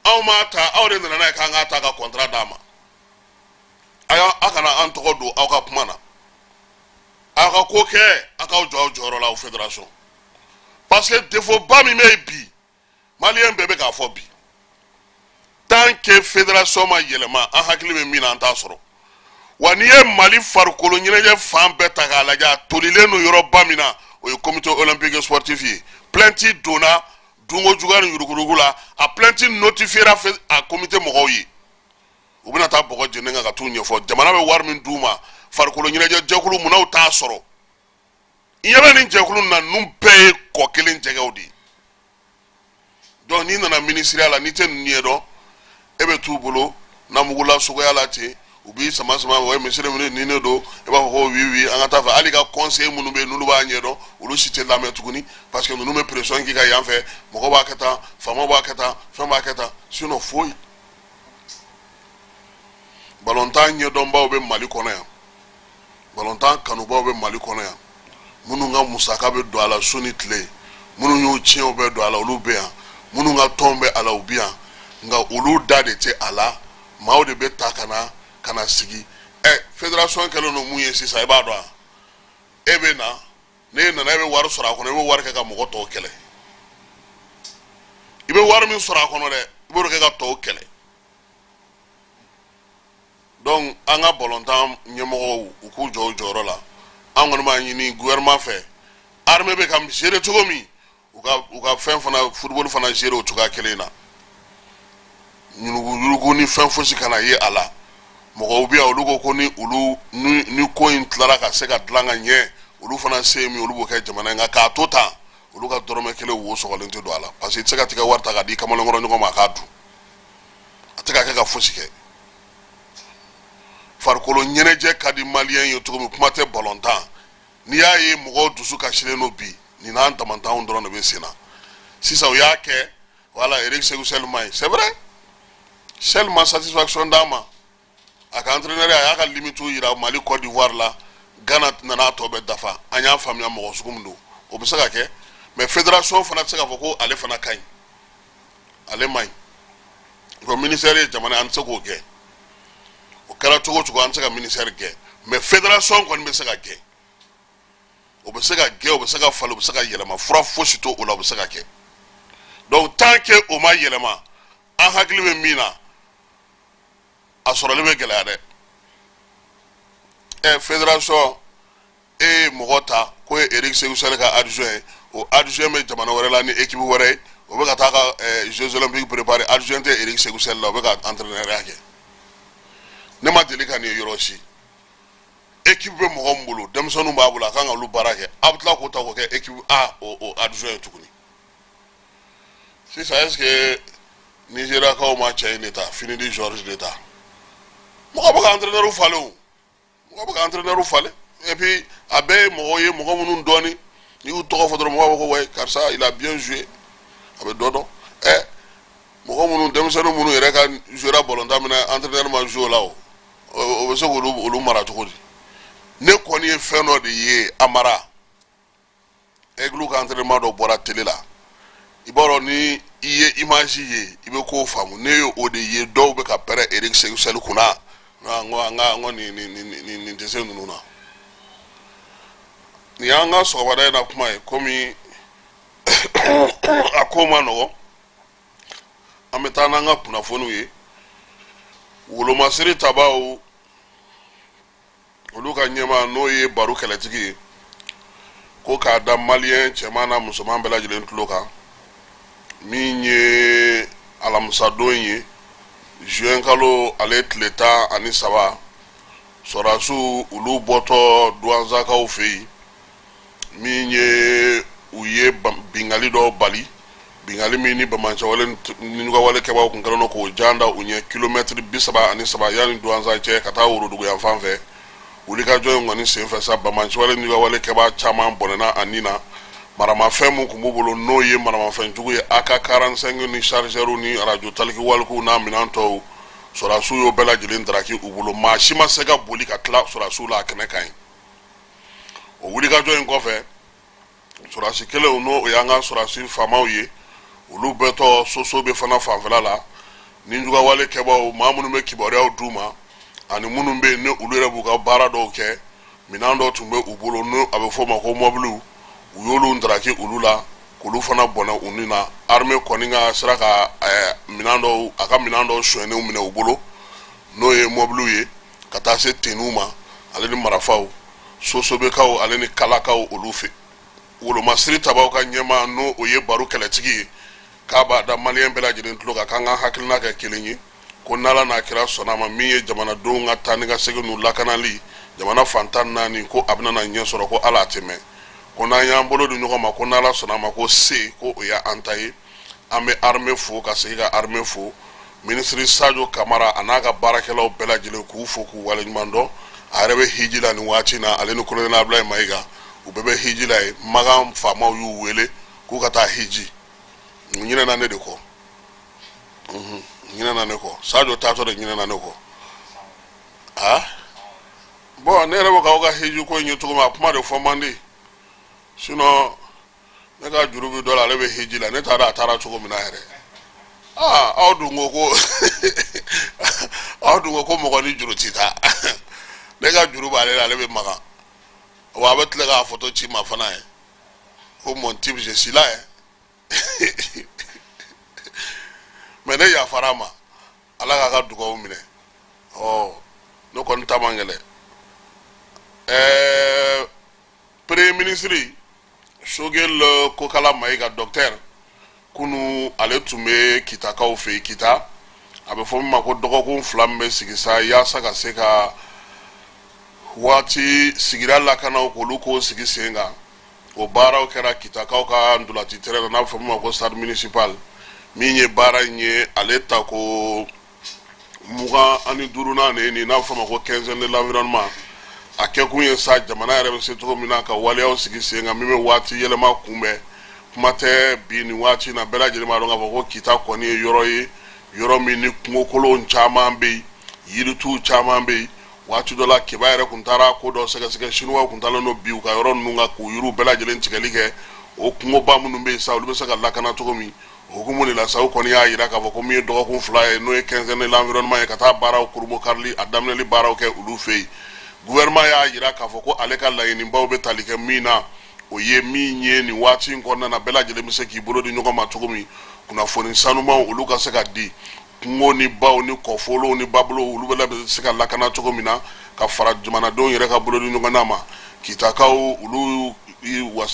anw m'a ta, aw de nana n'a ye k'an k'a ta ka contrat d'a ma. A y'a, a kana an tɔgɔ don aw ka kuma na. Aw ka ko kɛ, aw k'aw jɔ aw jɔyɔrɔ la, aw fédération, parce que défaut ba min bɛ yen bi, maliyɛn bɛɛ bɛ k'a fɔ bi, tant que fédération ma yɛlɛma, an hakili bɛ min na, an t'a sɔrɔ. Wa n'i ye Mali farikolo ɲɛnajɛ fan bɛɛ ta k'a lajɛ, a tolilen don yɔrɔba min na, o ye Comité olympique sportif ye. Plainte donna dunko juguya ni yuruguyurugu la. A plainte notifiera a comité mɔgɔw ye. U bɛna taa bɔgɔ jeni kan ka t'u ɲɛfɔ. Jamana bɛ wari min d'u ma, farikolo ɲɛnajɛ jɛkulu, munna u t'a sɔrɔ? I ɲɛ bɛ nin jɛkulu na, ninnu bɛɛ ye kɔ kelen jɛgɛw de ye. Donc n'i nana minisiriya la, n'i tɛ ninnu ɲɛdɔn, e bɛ t'u bolo namugula suguya la ten, u b'i sama sama. O ye misiri min ni ne don, i b'a fɔ ko oui, oui, an ka taa fɛ. Hali ka conseiller minnu bɛ yen, n'olu b'a ɲɛdɔn, olu si tɛ lamɛn tuguni, parce que ninnu bɛ pression k'i kan yan fɛ. Mɔgɔ b'a kɛ tan, faamaw b'a kɛ tan, fɛn b'a kɛ tan, sinon foyi. Balontan ɲɛdɔnbaw bɛ Mali kɔnɔ yan, balontan kanubaw bɛ Mali kɔnɔ yan, minnu ka musaka bɛ don a la su ni tile, minnu y'u tiɲɛw bɛ don a la, olu bɛ yan, minnu ka tɔn bɛ a la, u bɛ yan. Nka olu da de tɛ a la. Maaw de bɛ ta ka na sigi. Ɛ, fédération kɛlen don mun ye sisan, i b'a dɔn wa? E bɛ na, n'e nana, e bɛ wari sɔrɔ a kɔnɔ, i bɛ wari kɛ ka mɔgɔ tɔw kɛlɛ. I bɛ wari min sɔrɔ a kɔnɔ dɛ, i b'o de kɛ ka tɔw kɛlɛ. Donc an ka balontan ɲɛmɔgɔw, u k'u jɔ u jɔyɔrɔ la. An kɔni b'a ɲini gouvernement fɛ, armée bɛ ka gérer cogo min, u ka fɛn fana, football fana gérer o cogoya kelen na. Yuruguyurugu ni fɛn fosi kana ye a la. Mɔgɔw bɛ yan, olu ko ko ni olu ni ko in tilara ka se ka dilan ka ɲɛ, olu fana se ye min, olu b'o kɛ jamana in kan. K'a to tan, olu ka dɔrɔmɛ kelen wo sɔgɔlen tɛ don a la, parce que i tɛ se ka tigɛ wari ta k'a di kamalenkɔrɔ ɲɔgɔn ma a k'a dun. A tɛ ka kɛ ka fosi kɛ. Farikolo ɲɛnajɛ ka di maliyɛn ye cogo min, kuma tɛ balontan. N'i y'a ye mɔgɔw dusu kasilen don bi, nin n'an damantanw dɔrɔn de bɛ sen na sisan. U y'a kɛ, voilà, Eric Sékou Chelle ma ye. C'est vrai, Chelle ma satisfaction d'a ma. A ka entraîneur, a y'a ka limite yira Mali, Côte d'Ivoire la. Ghana nana a tɔ bɛɛ dafa. An y'a faamuya mɔgɔ sugu min don, o bɛ se ka kɛ. Mais fédération fana tɛ se k'a fɔ ko ale fana ka ɲi, ale man ɲi. Ko ministère ye jamana ye, an tɛ se k'o kɛ. O kɛra cogo o cogo, an tɛ se ka ministère gɛn, mais fédération kɔni bɛ se ka gɛn. O bɛ se ka gɛn, o bɛ se ka falen, o bɛ se ka yɛlɛma. Fura fosi t'o la, o bɛ se ka kɛ. Donc tant que o ma yɛlɛma, an hakili bɛ min na, a sɔrɔli bɛ gɛlɛya dɛ. Ɛ, fédération, e ye mɔgɔ ta k'o ye Eric Sékou Chelle ka adjoint ye, o O adjoint bɛ jamana wɛrɛ la ni équipe wɛrɛ ye, o bɛ ka taa ka Jeux olympiques préparer. Adjoint tɛ Eric Sékou Chelle la, o bɛ ka entraîneur ya kɛ. Ne ma deli ka nin ye yɔrɔ si. Équipe bɛ mɔgɔ min bolo, denmisɛnninw b'a bolo, a kan ka olu baara kɛ, a bɛ tila k'o ta k'o kɛ équipe A o adjoint ye tuguni. Sisan, est ce que Nigériakaw ma cɛ in de ta, Finidi George de ta? Mɔgɔ bɛ ka entraîneur falen o, mɔgɔ bɛ ka entraîneur falen. Et puis a bɛɛ ye mɔgɔw ye, mɔgɔ minnu dɔɔni, n'i y'u tɔgɔ fɔ dɔrɔn, mɔgɔw b'a fɔ ko wayi, karisa, il a bien joué, a bɛ dɔ dɔn. Ɛ, mɔgɔ minnu, denmisɛnnin minnu yɛrɛ ka jouera balontan min na, entraîneur ma joué o la, o bɛ se k'olu olu mara cogo di? Ne kɔni ye fɛn dɔ de ye, Amara Aigle ka entraînement dɔ bɔra télé la. I b'a dɔn, ni i ye image ye, i bɛ kow faamu. Ne ye o de ye, dɔw bɛ ka pɛrɛn Eric Sékou Chelle kunna. N ko an ka n ko nin nin nin nin nin tɛ se ninnu na. Nin y'an ka sɔgɔmada in na kuma ye. Komi a ko ma nɔgɔ, an bɛ taa n'an ka kunnafoniw ye. Wolomasiri tabaw, olu ka ɲɛmaa, n'o ye baro kɛlɛtigi ye, ko k'a da maliyɛn cɛman n'a musoman bɛɛ lajɛlen tulo kan, min ye alamisadon ye, juin kalo ale tile 13, sɔrɔdasiw olu bɔtɔ Duwanzakaw fɛ yen, min ye u ye bingali dɔ bali, bingali min ni bamancɛwale nigawale kɛbaaw kun kɛlen don k'o jan da u ɲɛ kilomɛtiri 33 yanni Duwanza cɛ ka taa worodugu yan fan fɛ. Wulikajɔ in kɔni senfɛ sa, bamancɛwale nigawale kɛbaa caman bɔnɛna a ni na. Maramafɛn mun kun b'u bolo, n'o ye maramafɛn jugu ye, AK 45 ni chargeur ni arajo taliki walikuw n'a minɛn tɔw, sɔrɔdasiw y'o bɛɛ lajɛlen daraki u bolo. Maa si ma se ka boli ka tila sɔrɔdasiw la a kɛnɛ kan yen. O wulikajɔ in kɔfɛ, sɔrɔdasi kelenw, n'o o y'an ka sɔrɔdasi faamaw ye, olu bɛɛ tɔ soso bɛ fana fanfɛla la, nijugawale kɛbaaw, maa minnu bɛ kibaruyaw d'u ma ani minnu bɛ yen ni olu yɛrɛ b'u ka baara dɔw kɛ, minɛn dɔw tun bɛ u bolo, n'o a bɛ fɔ o ma ko mɔbiliw, u y'olu daraki olu la k'olu fana bɔnɛ u ni na. Armée kɔni ka sera ka minɛn dɔw, a ka minɛn dɔw sonyɛnenw minɛ u bolo, n'o ye mɔbiliw ye, ka taa se tenuw ma, ale ni marafaw, Sosobekaw ale ni Kalakaw olu fɛ. Wolomasiri tabaw ka ɲɛmaa, n'o o ye baro kɛlɛtigi ye, k'a b'a da maliyɛn bɛɛ lajɛlen tulo kan k'an ka hakilina kɛ kelen ye, ko n'Ala n'a kira sɔnna ma, min ye jamanadenw ka taa ni ka segin n'u lakanali jamana fan 14, ko a bɛna na ɲɛ sɔrɔ, ko Ala tɛ mɛn, ko n'an y'an bolo di ɲɔgɔn ma, ko n'Ala sɔnna ma, ko se ko o y'an ta ye. An bɛ armée fo, ka segin ka armée fo, minisiri Sadio Kamara a n'a ka baarakɛlaw bɛɛ lajɛlen, k'u fo k'u waleɲuman dɔn. A yɛrɛ bɛ hiji la nin waati na, ale ni colonel Abulayi Mayiga, u bɛɛ bɛ hiji la yen. Makan faamaw y'u wele k'u ka taa hiji. U ɲinɛna ne de kɔ, u ɲinɛna ne kɔ. Sadio taatɔ de ɲinɛna ne kɔ. Aa bon, ne yɛrɛ bɛ k'aw ka hiji ko in ye cogo min, a kuma de fɔ man di. Sinon ne ka juru bɛ dɔ la, ale bɛ hiji la, ne t'a dɔn a taara cogo min na yɛrɛ. Aa, aw dun ko ko mɔgɔ ni juru ti taa. Ne ka juru b'ale la, ale bɛ Makan wa, a bɛ tila k'a photo ci ma fana ye ko mon type, je suis là hein. Mais ne yafara a ma, Ala k'a ka dugawu minɛ. Ɔ, ne kɔni ta man gɛlɛn. Premier ministre Choguel Kokala Mayiga, docteur, kunu ale tun bɛ Kitakaw fɛ yen. Kita, a bɛ fɔ min ma ko dɔgɔkun 2 min bɛ sigi sa yaasa ka se ka waati sigida lakanaw k'olu k'o sigi sen kan, o baaraw kɛra Kitakaw ka ntolaci terrain na, n'a bɛ fɔ min ma ko stade municipal. Min ye baara in ye, ale ta ko 25nan de ye nin, n'a bɛ fɔ ma ko quinzaine de l'environnement. A kɛkun ye sa, jamana yɛrɛ bɛ se cogo min na ka waleyaw sigi sen kan min bɛ waati yɛlɛma kunbɛn. Kuma tɛ bi nin waati in na, bɛɛ lajɛlen b'a dɔn k'a fɔ ko Kita kɔni ye yɔrɔ ye, yɔrɔ min ni kungokolon caman bɛ yen, yirituw caman bɛ yen. Waati dɔ la, Keba yɛrɛ kun taara ko dɔ sɛgɛsɛgɛ, Sinuwaw kun taalen don bi u ka yɔrɔ ninnu kan k'u yiriw bɛɛ lajɛlen tigɛli kɛ. O kungoba minnu bɛ yen sa, olu bɛ se ka lakana cogo min, o hukumu de la sa, u kɔni y'a jira k'a fɔ ko min ye dɔgɔkun 2 ye, n'o ye quinzaine de l'environnement ye, ka taa baaraw kurunbonkarili, a daminɛli baaraw kɛ olu fɛ yen. Gouvernement y'a jira k'a fɔ ko ale ka laɲinibaw bɛ tali kɛ min na, o ye min ye nin waati in kɔnɔna na, bɛɛ lajɛlen bɛ se k'i bolo di ɲɔgɔn ma cogo min, kunnafoni sanumanw olu ka se ka di, kungo ni baw ni kɔfolow ni babolow olu bɛɛ bɛ se ka lakana cogo min na, ka fara jamanadenw yɛrɛ ka bolo di ɲɔgɔn ma. Kitakaw olu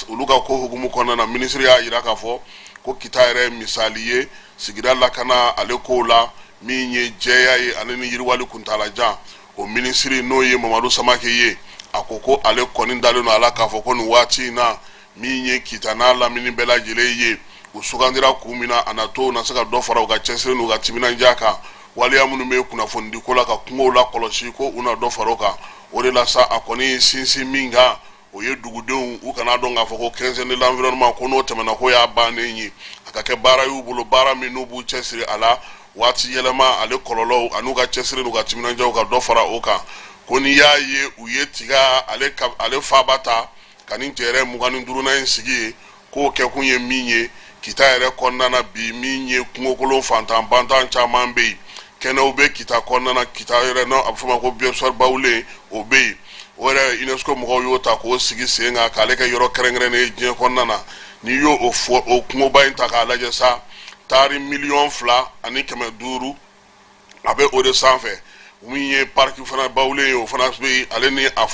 Olu ka ko hukumu kɔnɔna na, minisiri y'a jira k'a fɔ ko Kita yɛrɛ ye misali ye sigida lakana ale kow la, min ye jɛya ye ale ni yiriwali kuntaalajan. O minisiri, n'o ye Mamadu Samake ye, a ko ko ale kɔni dalen don a la k'a fɔ ko nin waati in na, min ye Kita n'a lamini bɛɛ lajɛlen ye, u sugandira kun min na, a na to u na se ka dɔ fara u ka cɛsiri n'u ka timinandiya kan. Waleya minnu bɛ kunnafonidiko la ka kungow lakɔlɔsi, ko u na dɔ fara o kan. O de la sa, a kɔni ye sinsin min kan, o ye dugudenw u kana dɔn k'a fɔ ko quinzaine de l'environnement, ko n'o tɛmɛna ko y'a bannen ye. A ka kɛ baara y'u bolo, baara min n'u b'u cɛsiri a la, waati yɛlɛma ale kɔlɔlɔw an'u ka cɛsiri n'u ka timinandiyaw ka dɔ fara o kan. Ko n'i y'a ye u ye Tiga ale ale faaba ta ka nin jɛrɛ 25nan in sigi ye, k'o kɛkun ye min ye, Kita yɛrɛ kɔnɔna na bi, min ye kungokolon fantan bantan caman bɛ yen, kɛnɛw bɛ Kita kɔnɔna na. Kita yɛrɛ, n'a a bɛ f'o ma ko biosphère Baoulé, o bɛ yen. O yɛrɛ, UNESCO mɔgɔw y'o ta k'o sigi sen kan k'ale kɛ yɔrɔ kɛrɛnkɛrɛnnen ye diɲɛ kɔnɔna na. N'i y'o o fɔ, o kungoba in ta k'a lajɛ sa, taari 2,5 million a bɛ o de sanfɛ. Min ye parc fana Baoulé ye, o fana bɛ yen, ale ni a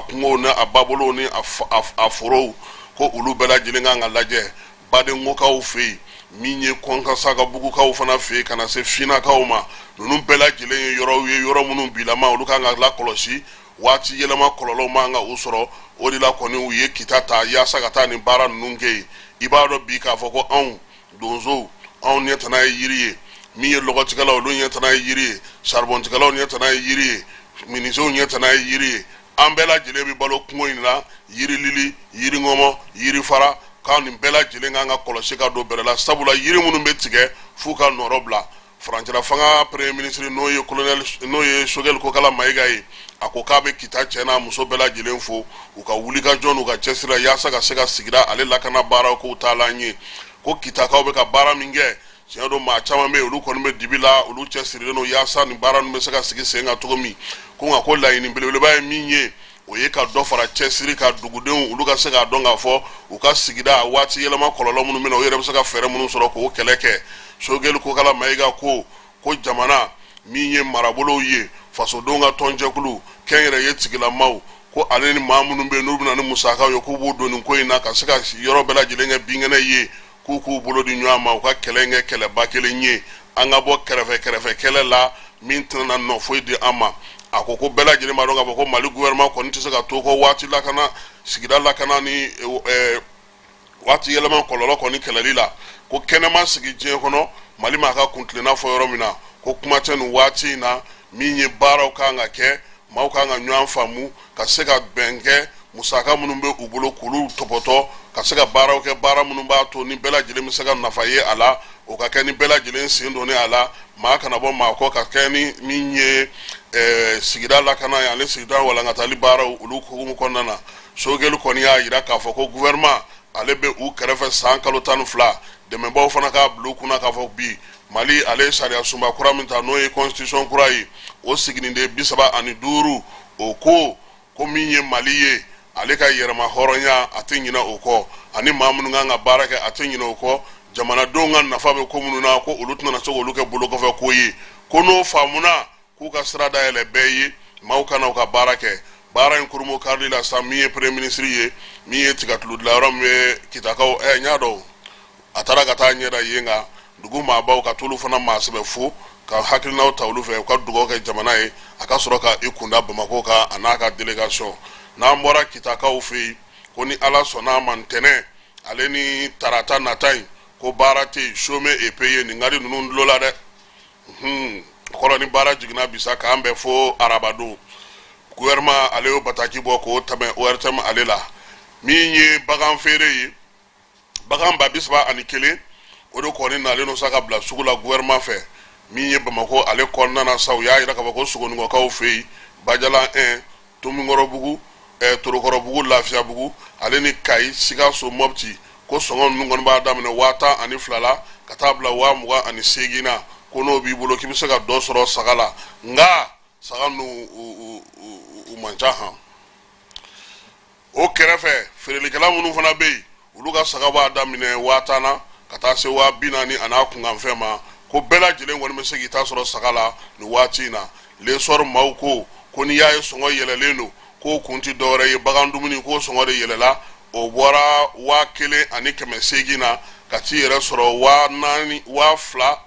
kungow ni a babolow ni a forow, ko olu bɛɛ lajɛlen kan ka lajɛ. Badengokaw fɛ yen, min ye Kɔnkasakabugukaw fana fɛ yen, ka na se Finakaw ma, ninnu bɛɛ lajɛlen ye yɔrɔw ye, yɔrɔ minnu bilama, olu kan ka lakɔlɔsi, waati yɛlɛma kɔlɔlɔw man ka u sɔrɔ. O de la kɔni u ye Kita ta yaasa ka taa nin baara ninnu kɛ yen. I b'a dɔn bi k'a fɔ ko anw donsow, anw ɲɛ tana ye yiri ye. Min ye lɔgɔtigɛlaw, olu ɲɛ tana ye yiri ye. Saribɔntigɛlaw ɲɛ tana ye yiri ye. Menuisiers ɲɛ tana ye yiri ye. An bɛɛ lajɛlen bɛ balo kungo in la, yiri lili, yiri ŋɔmɔ, yiri fara. K'an nin bɛɛ lajɛlen kan ka kɔlɔsi ka don bɛrɛ la, sabula yiri minnu bɛ tigɛ f'u ka nɔrɔ bila. Furancɛla fanga premier ministre, n'o ye colonel, n'o ye Choguel Kokala Mayiga ye, a ko k'a bɛ Kita cɛ n'a muso bɛɛ lajɛlen fo u ka wulikajɔ n'u ka cɛsiri la yaasa ka se ka sigida ale lakana baaraw k'u taalan ye. Ko Kitakaw bɛ ka baara min kɛ, tiɲɛ don, maa caman bɛ yen, olu kɔni bɛ dibi la, olu cɛsirilen don yaasa nin baara ninnu bɛ se ka sigi sen kan cogo min. Ko nka ko laɲini belebeleba ye min ye, o ye ka dɔ fara cɛsiri ka dugudenw olu ka se k'a dɔn k'a fɔ u ka sigida waati yɛlɛma kɔlɔlɔ minnu bɛ na, u yɛrɛ bɛ se ka fɛɛrɛ minnu sɔrɔ k'o kɛlɛ kɛ. Choguel Kokala Mayiga ko jamana min ye marabolow ye, fasodenw ka tɔnjɛkulu, kɛnyɛrɛye tigilamaw, ko ale ni maa minnu bɛ yen n'u bɛna ni musakaw ye, k'u b'u don nin ko in na ka se ka yɔrɔ bɛɛ lajɛlen kɛ binkɛnɛ ye, k'u k'u bolo di ɲɔgɔn ma, u ka kɛlɛ in kɛ kɛlɛba kelen ye. An ka bɔ kɛrɛfɛ kɛrɛfɛ kɛlɛ la min tɛna nɔ foyi di an ma. A ko ko bɛɛ lajɛlen b'a dɔn k'a fɔ ko Mali gouvernement kɔni tɛ se ka to kɔ waati lakana, sigida lakana ni waati yɛlɛma kɔlɔlɔ kɔni kɛlɛli la. Ko kɛnɛma sigi diɲɛ kɔnɔ, Mali m'a ka kuntilenna fɔ yɔrɔ min na, ko kuma tɛ nin waati in na. Min ye baaraw kan ka kɛ, maaw kan ka ɲɔgɔn faamu ka se ka bɛn kɛ, musaka minnu bɛ u bolo k'olu tɔpɔtɔ ka se ka baaraw kɛ, baara minnu b'a to ni bɛɛ lajɛlen bɛ se ka nafa ye a la, o ka kɛ ni bɛɛ lajɛlen sen donnen a la, maa kana bɔ maa kɔ, ka kɛ ni min ye sigida lakana ye ani sigida walankatali baaraw olu hukumu kɔnɔna na. Choguel kɔni y'a jira k'a fɔ ko gouvernement ale bɛ u kɛrɛfɛ san kalo 12. Dɛmɛbaw fana k'a bila u kunna k'a fɔ bi Mali ale ye sariya sunba kura min ta, n'o ye constitution kura ye, o siginiden 35, o ko ko min ye Mali ye, ale ka yɛrɛma hɔrɔnya, a tɛ ɲinɛ o kɔ, ani maa minnu kan ka baara kɛ, a tɛ ɲinɛ o kɔ. Jamanadenw ka nafa bɛ ko minnu na, ko olu tɛna se k'olu kɛ bolokɔfɛ ko ye. Ko n'o faamuna, k'u ka sira dayɛlɛ bɛɛ ye, maaw kana u ka baara kɛ. Baara in kurumo karili la sa, min ye premier ministre ye, min ye tigatulu dilanyɔrɔ min bɛ Kitakaw, n y'a dɔn a taara ka taa ɲɛda yen kan dugu maabaw ka t'olu fana maa sɛbɛ fo ka hakilinaw ta olu fɛ, u ka dugawu kɛ jamana ye, a ka sɔrɔ ka i kunda Bamakɔ kan, a n'a ka délégation. N'an bɔra Kitakaw fɛ yen, ko ni Ala sɔnna a ma, ntɛnɛn ale ni tarata nata in, ko baara tɛ yen, chômé et payé. Nin ka di ninnu tulo la dɛ. Kɔrɔ ni baara jiginna bisa k'an bɛn fo arabadon. Gouvernement ale y'o bataki bɔ k'o tɛmɛ ORTM ale la. Min ye bagan feere ye, bagan 31000, o de kɔni nalen don sa ka bila sugu la gouvernement fɛ. Min ye Bamakɔ ale kɔnɔna na sa, u y'a jira k'a fɔ ko Sogonikɔkaw fɛ yen, Bajalan 1, Tomikɔrɔbugu, Torokɔrɔbugu, Lafiyabugu ale ni Kayi, Sikaso, Mɔpti, ko sɔngɔ ninnu kɔni b'a daminɛ 12,000 la ka taa bila 28,000 na. Ko n'o b'i bolo, k'i bɛ se ka dɔ sɔrɔ saga la, nka saga ninnu u man ca han. O kɛrɛfɛ, feerelikɛla minnu fana bɛ yen, olu ka saga b'a daminɛ 10,000 na ka taa se 40,000 a n'a kunkanfɛn ma. Ko bɛɛ lajɛlen kɔni bɛ se k'i ta sɔrɔ saga la nin waati in na. L'Essor maaw ko ko n'i y'a ye sɔngɔ yɛlɛlen don, k'o kun tɛ dɔwɛrɛ ye, bagan dumuni k'o sɔngɔ de yɛlɛla. O bɔra 1800 na ka t'i yɛrɛ sɔrɔ 4000, 2000,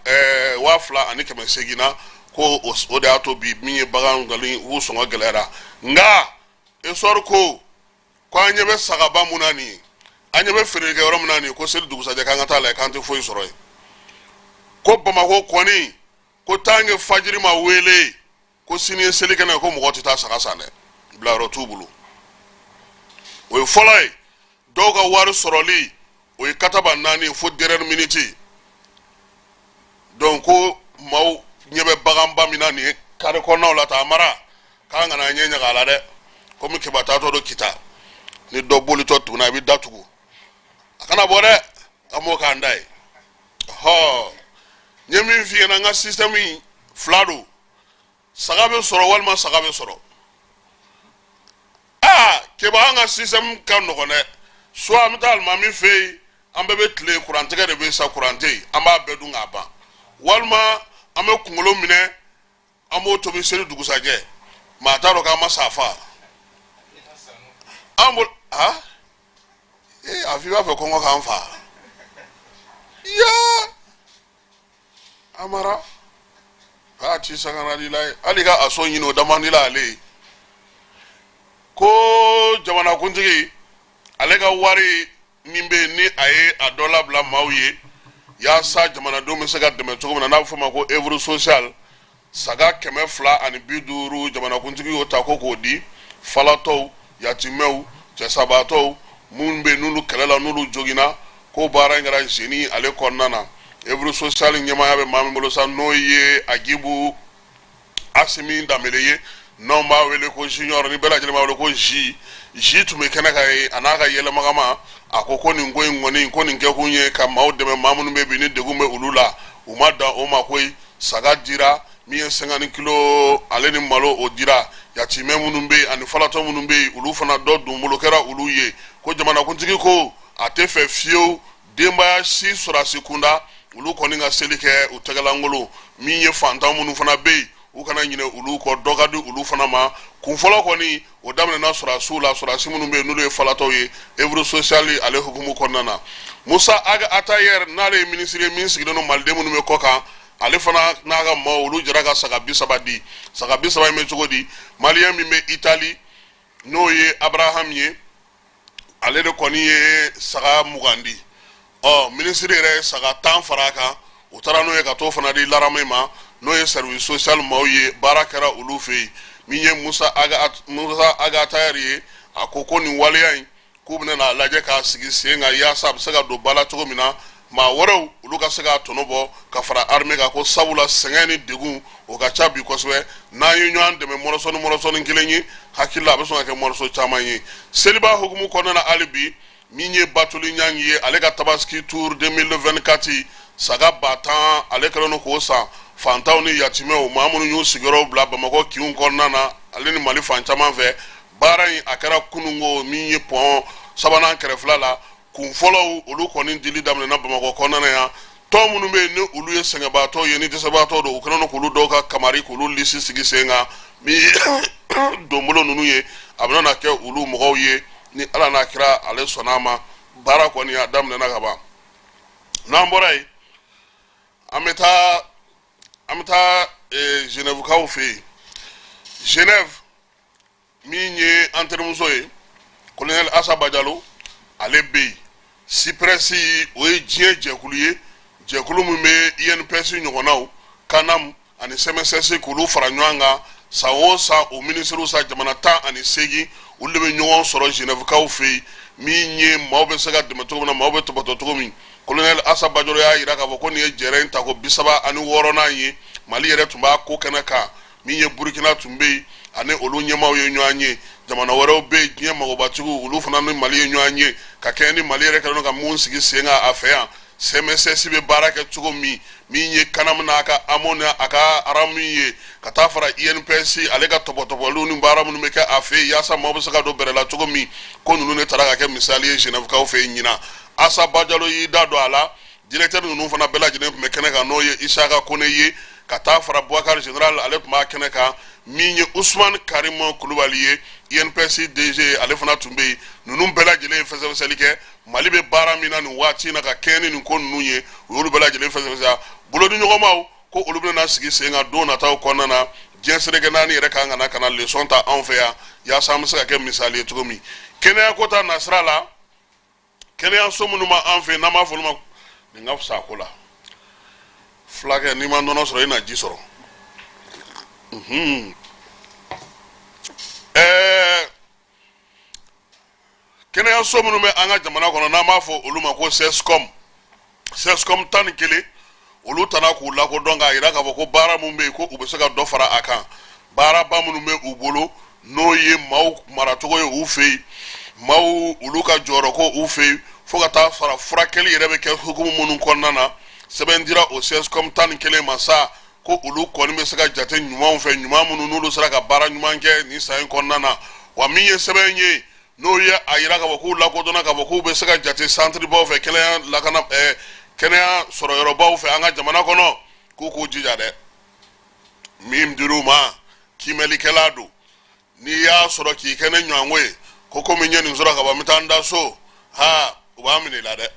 2800 na. Ko o de y'a to bi min ye bagan nkalon u sɔngɔ gɛlɛyara. Nka Essor ko an ɲɛ bɛ sagaba mun na nin ye, an ɲɛ bɛ feerekɛ yɔrɔ min na nin ye, ko seli dugusajɛ k'an ka taa lajɛ k'an tɛ foyi sɔrɔ yen. Ko Bamakɔ kɔni, ko tant que fajiri ma wele ko sini ye seli kɛnɛ, ko mɔgɔ tɛ taa saga san dɛ, bilayɔrɔ t'u bolo. O ye fɔlɔ ye. Dɔw ka wari sɔrɔli o ye kataba naani fo dernière minute. Donc ko maaw ɲɛ bɛ baganba min na nin ye kare kɔnɔnaw la ta mara, k'an kana ɲɛ ɲaga a la dɛ. Komi Keba taatɔ don Kita, ni dɔ bolitɔ tuguni a bɛ datugu, a kana bɔ dɛ, an b'o k'an da ye. Hɔ, n ye min f'i ɲɛna, n ka système in fila don: saga bɛ sɔrɔ walima saga bɛ sɔrɔ. Aa Keba, an ka système ka nɔgɔn dɛ. Soit an bɛ taa alimami fɛ yen, an bɛɛ bɛ tile, kurantigɛ de bɛ sa, kuran tɛ yen, an b'a bɛɛ dun k'a ban, walima an bɛ kunkolo minɛ, an b'o tobi seli dugusajɛ, maa t'a dɔn k'an ma sa fa an bolo. Ha ee, a f'i b'a fɛ kɔngɔ k'an fa yaa Amara k'a ci sangara la ye, hali ka a so ɲini o da man di la ale ye. Ko jamanakuntigi ale ka wari min bɛ yen ni a ye a dɔ labila maaw ye yaasa jamanadenw bɛ se ka dɛmɛ cogo min na, n'a bɛ f'o ma ko œuvre sociale, saga 250, jamanakuntigi y'o ta ko k'o di falatɔw, yatimɛw, cɛsabaatɔw minnu bɛ yen n'olu kɛlɛ la, n'olu joginna. Ko baara in kɛra zeni ale kɔnɔna na. Œuvre sociale ɲɛmaaya bɛ maa min bolo sa, n'o ye Agibu Asimi Danbele ye, n'anw b'a wele ko Junior, ni bɛɛ lajɛlen b'a wele ko J J, tun bɛ kɛnɛ kan ye a n'a ka yɛlɛmagama. A ko ko nin ko in kɔni, ko nin kɛkun ye ka maaw dɛmɛ, maa minnu bɛ bi ni degun bɛ olu la. U ma dan o ma koyi, saga dira min ye 50 kilo ale ni malo, o dira yatimɛ minnu bɛ yen ani falatɔ minnu bɛ yen, olu fana dɔ donbolo kɛra olu ye. Ko jamanakuntigi ko a tɛ fɛ fiyewu denbaya si sɔrɔdasi kunda olu kɔni ka seli kɛ u tɛgɛlankolon. Min ye fantan minnu fana bɛ yen, u kana ɲinɛ olu kɔ, dɔ ka di olu fana ma. Kun fɔlɔ kɔni, o daminɛna sɔrɔdasiw la, sɔrɔdasi minnu bɛ yen n'olu ye falatɔw ye, œuvre sociale ale hukumu kɔnɔna na. Musa Ag Atayer, n'ale ye minisiri ye min sigilen don maliden minnu bɛ kɔ kan, ale fana n'a ka maaw, olu jɛra ka saga 30 di. Saga 30 in bɛ cogo di? Maliyɛn min bɛ Itali, n'o ye Abraham ye, ale de kɔni ye saga 20 di. Ɔ, minisiri yɛrɛ ye saga 10 fara a kan, u taara n'o ye ka t'o fana di l'armée ma, n'o ye service social maaw ye. Baara kɛra olu fɛ yen. Min ye Musa Ag Atayer ye, a ko ko nin waleya in, k'u bɛna n'a lajɛ k'a sigi sen kan yaasa a bɛ se ka don ba la cogo min na, maa wɛrɛw olu ka se k'a tɔnɔ bɔ ka fara armée kan. Ko sabula sɛgɛn ni degun o ka ca bi kosɛbɛ, n'an ye ɲɔgɔn dɛmɛ mɔrɔsɔni mɔrɔsɔni kelen ye, hakili la a bɛ sɔn ka kɛ mɔrɔsɔ caman ye. Seliba hukumu kɔnɔna na hali bi, min ye Batuli Ɲangi ye, ale ka Tabaski Tour 2024, saga 10 000, ale kɛlen don k'o san fantanw ni yatimɛw, maa minnu y'u sigiyɔrɔw bila Bamakɔ kinw kɔnɔna na ale ni Mali fan caman fɛ. Baara in a kɛra kununko, min ye pɔn sabanan kɛrɛfɛla la. Kun fɔlɔw olu kɔni dili daminɛna Bamakɔ kɔnɔna na yan. Tɔn minnu bɛ yen ni olu ye sɛgɛnbaatɔ ye ni dɛsɛbaatɔ don, u kɛlen don k'olu dɔw ka kamari k'olu lisi sigi sen kan. Min donbolo ninnu ye, a bɛna kɛ olu mɔgɔw ye ni Ala n'a kira ale sɔnna a ma. Baara kɔni a daminɛna ka ban. N'an bɔra yen, an bɛ taa Genèvekaw fɛ yen. Genève, min ye an terimuso ye, colonel Asa Bajalo, ale bɛ yen. CIPRES, o ye diɲɛ jɛkulu ye, jɛkulu min bɛ INPS ɲɔgɔnnaw, CANAM ani CMSS, k'olu fara ɲɔgɔn kan san o san. O minisiriw sa, jamana 18, olu de bɛ ɲɔgɔn sɔrɔ Genèvekaw fɛ yen. Min ye maaw bɛ se ka dɛmɛ cogo min na, maaw bɛ tɔpɔtɔ cogo min, colonel Asa Bajalo y'a jira k'a fɔ ko nin ye jɛrɛ in tako 36nan ye. Mali yɛrɛ tun b'a ko kɛnɛ kan, min ye Burukina tun bɛ yen, ani olu ɲɛmaaw ye ɲɔgɔn ye. Jamana wɛrɛw bɛ yen, diɲɛ magobatigiw, olu fana ni Mali ye ɲɔgɔn ye ka kɛɲɛ ni Mali yɛrɛ kɛlen don ka mun sigi sen kan a fɛ yan, CMSS bɛ baara kɛ cogo min, min ye CANAM n'a ka AMO n'a a ka RAM ye, ka taa fara INPS ale ka tɔpɔtɔpɔliw ni baara minnu bɛ kɛ a fɛ yen yaasa maaw bɛ se ka don bɛrɛ la cogo min. Ko ninnu de taara ka kɛ misali ye Genèvekaw fɛ yen ɲinan. Asa Bajalo y'i da don a la. Directeur ninnu fana bɛɛ lajɛlen tun bɛ kɛnɛ kan, n'o ye Isaka Kone ye, ka taa fara Boubacar Général, ale tun b'a kɛnɛ kan. Min ye Usumani Karimu Kulubali ye, INPS DG, ale fana tun bɛ yen. Ninnu bɛɛ lajɛlen ye fɛsɛfɛsɛli kɛ Mali bɛ baara min na nin waati in na ka kɛɲɛ ni nin ko ninnu ye. U y'olu bɛɛ lajɛlen fɛsɛfɛsɛ. Bolodiɲɔgɔnmaw ko olu bɛna sigi sen kan don nataw kɔnɔna na. Diɲɛ seleke naani yɛrɛ kan ka na ka na leçon ta anw fɛ yan, yaasa an bɛ se ka kɛ misali ye cogo min kɛnɛyako ta nasira la. Kɛnɛyaso minnu b'an fɛ yen, n'an b'a fɔ olu ma, nin ka fisa a ko la. Fulakɛ, n'i ma nɔnɔ sɔrɔ, i na ji sɔrɔ. Kɛnɛyaso minnu bɛ an ka jamana kɔnɔ, n'an b'a fɔ olu ma ko CSCOM, CSCOM 11, olu tana k'u lakodɔn k'a jira k'a fɔ ko baara min bɛ yen, ko u bɛ se ka dɔ fara a kan. Baaraba minnu bɛ u bolo, n'o ye maaw maracogo ye u fɛ yen, maaw olu ka jɔyɔrɔ ko u fɛ yen, fo ka taa fara furakɛli yɛrɛ bɛ kɛ hukumu minnu kɔnɔna na. Sɛbɛn dira o CSCOM 11 ma sa, ko olu kɔni bɛ se ka jate ɲumanw fɛ, ɲuman minnu n'olu sera ka baara ɲuman kɛ nin san in kɔnɔna na. Wa min ye sɛbɛn ye, n'o ye a yira k'a fɔ k'u lakodɔnna k'a fɔ k'u bɛ se ka jate santiribaw fɛ, kɛnɛya lakana, kɛnɛya sɔrɔyɔrɔbaw fɛ an ka jamana kɔnɔ, k'u k'u jija dɛ. Min dir'u ma, kiimɛlikɛla don. N'i y'a sɔrɔ k'i kɛ ne ɲɔgɔnko ye, ko komi n ye nin sɔrɔ ka ban, n bɛ taa n da so, ha, u b'a minɛ i la dɛ.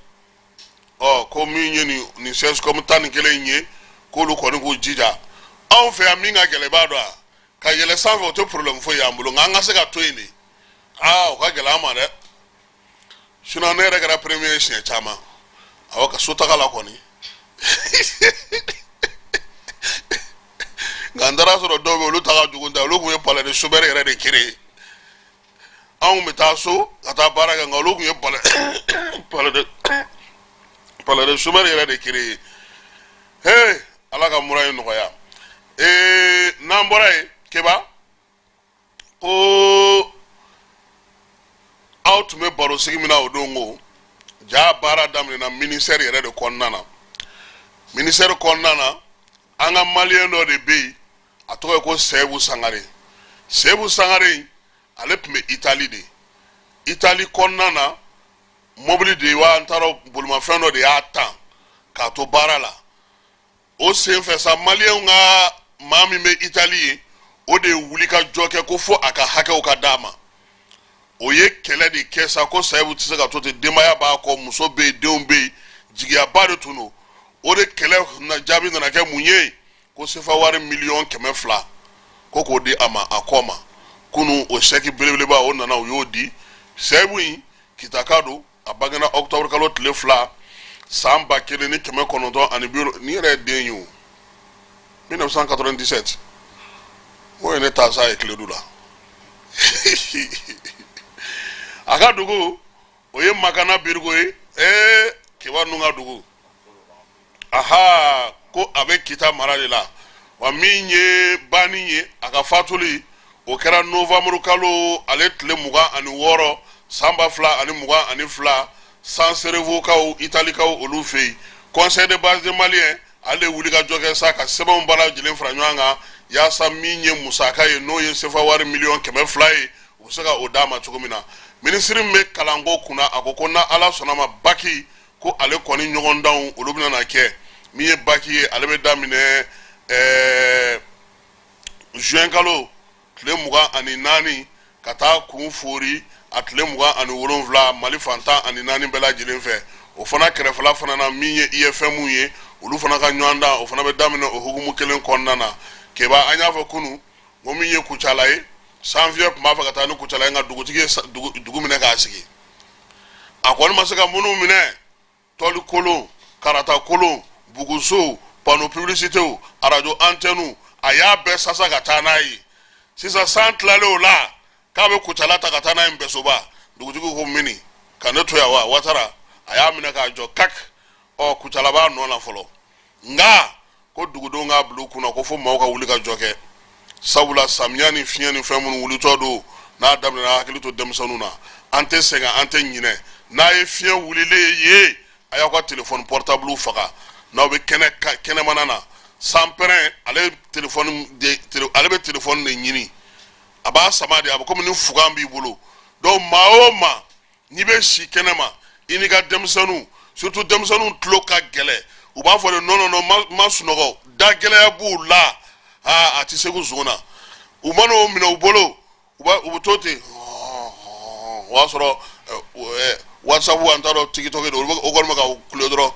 Ɔ, ko min ye nin CSCOM 11 in ye, k'olu kɔni k'u jija. Anw fɛ yan, min ka gɛlɛn, i b'a dɔn a ka yɛlɛ sanfɛ, o tɛ problème foyi y'an bolo, nka an ka se ka to yen de, aa, o ka gɛlɛn an ma dɛ. Sinon ne yɛrɛ kɛra premier ye siɲɛ caman. Awɔ, ka so taga la kɔni, nka n taara sɔrɔ dɔw bɛ yen, olu ta ka jugu ta. Olu tun ye palais de chômeur yɛrɛ de créer. Anw bɛ taa so ka taa baara kɛ, nka olu tun ye palais de chômeur yɛrɛ de créer. He, Ala ka mura in nɔgɔya. Ee, n'an bɔra yen, Keba, ko aw tun bɛ baro sigi min na o don, ko ja baara daminɛna ministère yɛrɛ de kɔnɔna na. Ministère kɔnɔna na, an ka maliyɛn dɔ de bɛ yen, a tɔgɔ ye ko Seyibu Sangare. Seyibu Sangare, ale tun bɛ Itali de. Itali kɔnɔna na, mobili de wa, n t'a dɔn, bolimafɛn dɔ de y'a tan k'a to baara la. O senfɛ sa, maliyɛnw ka maa min bɛ Itali ye, o de ye wuli ka jɔ kɛ ko fo a ka hakɛw ka d'a ma. O ye kɛlɛ de kɛ sa, ko Sayibu tɛ se ka to ten, denbaya b'a kɔ, muso bɛ yen, denw bɛ yen, jigiyaba de tun don. O de kɛlɛ jaabi nana kɛ mun ye? Ko sefa wari 200 miliyɔn, ko k'o di a ma a kɔ ma. Kunu, o sɛki belebeleba, o nana, u y'o di Sayibu in. Kitaka don. A bangena octobre kalo tile 2, san 1990. Nin yɛrɛ ye den ye o, 1997. O ye ne ta sa ye Kiledu la. A ka dugu, o ye Makana Birigo ye. Ee, Keba ninnu ka dugu, aha, ko a bɛ Kita mara de la. Wa min ye banni ye, a ka fatuli, o kɛra novembre kalo ale tile 26, san 2022, San Serevokaw, Italikaw olu fɛ yen. Conseil de base de malien, ale wuli ka jɔ kɛ sa ka sɛbɛnw bɛɛ lajɛlen fara ɲɔgɔn kan, yaasa min ye musaka ye, n'o ye sefa wari 200 miliyɔn ye, u bɛ se ka o d'a ma cogo min na. Minisiri min bɛ kalanko kunna, a ko ko na Ala sɔnna ma, baki ko ale kɔni ɲɔgɔndanw, olu bɛna na kɛ. Min ye baki ye, ale bɛ daminɛ juin kalo tile 24 ka taa kun fori a tile 27, Mali fan 14 bɛɛ lajɛlen fɛ. O fana kɛrɛfɛla fana na, min ye IFM ye, olu fana ka ɲɔgɔndan, o fana bɛ daminɛ o hukumu kelen kɔnɔna na. Keba, an y'a fɔ kunun ko min ye Kucala ye, sanfiyɛ tun b'a fɛ ka taa ni Kucala ye, nka dugutigi ye dugu minɛ k'a sigi. A kɔni ma se ka minnu minɛ: tɔli kolon, karata kolon, bugusow, panneau publicitéw, arajo antɛniw, a y'a bɛɛ sasa ka taa n'a ye. Sisan, san tilalen o la k'a bɛ Kucala ta ka taa n'a ye Npɛsoba, dugutigi ko mini ka ne to yan wa. Watara, a y'a minɛ k'a jɔ kak. Ɔ, Kucala b'a nɔ na fɔlɔ, nka ko dugudenw k'a bila u kunna ko fo maaw ka wuli ka jɔ kɛ, sabula samiya ni fiɲɛ ni fɛn minnu wulitɔ don, n'a daminɛna, hakili to denmisɛnninw na. An tɛ sɛgɛn, an tɛ ɲinɛ. N'a ye fiɲɛ wulilen ye, a y'aw ka telefɔni portable faga n'aw bɛ kɛnɛ kɛnɛmana na. Sanpɛrɛn, ale telefɔni de, ale bɛ telefɔni de ɲini, a b'a sama de, a bɛ komi ni fugan b'i bolo. Donc maa o maa n'i bɛ si kɛnɛma, i n'i ka denmisɛnninw, surtout denmisɛnninw tulo ka gɛlɛn, u b'a fɔ de: non, non, non, ma sunɔgɔ. Da gɛlɛya b'u la. Aa, a tɛ segu zon na. U mana o minɛ u bolo, u b'a u bɛ to ten. O y'a sɔrɔ WhatsApp, an t'a dɔn, TikTok don, o kɔni bɛ ka kule dɔrɔn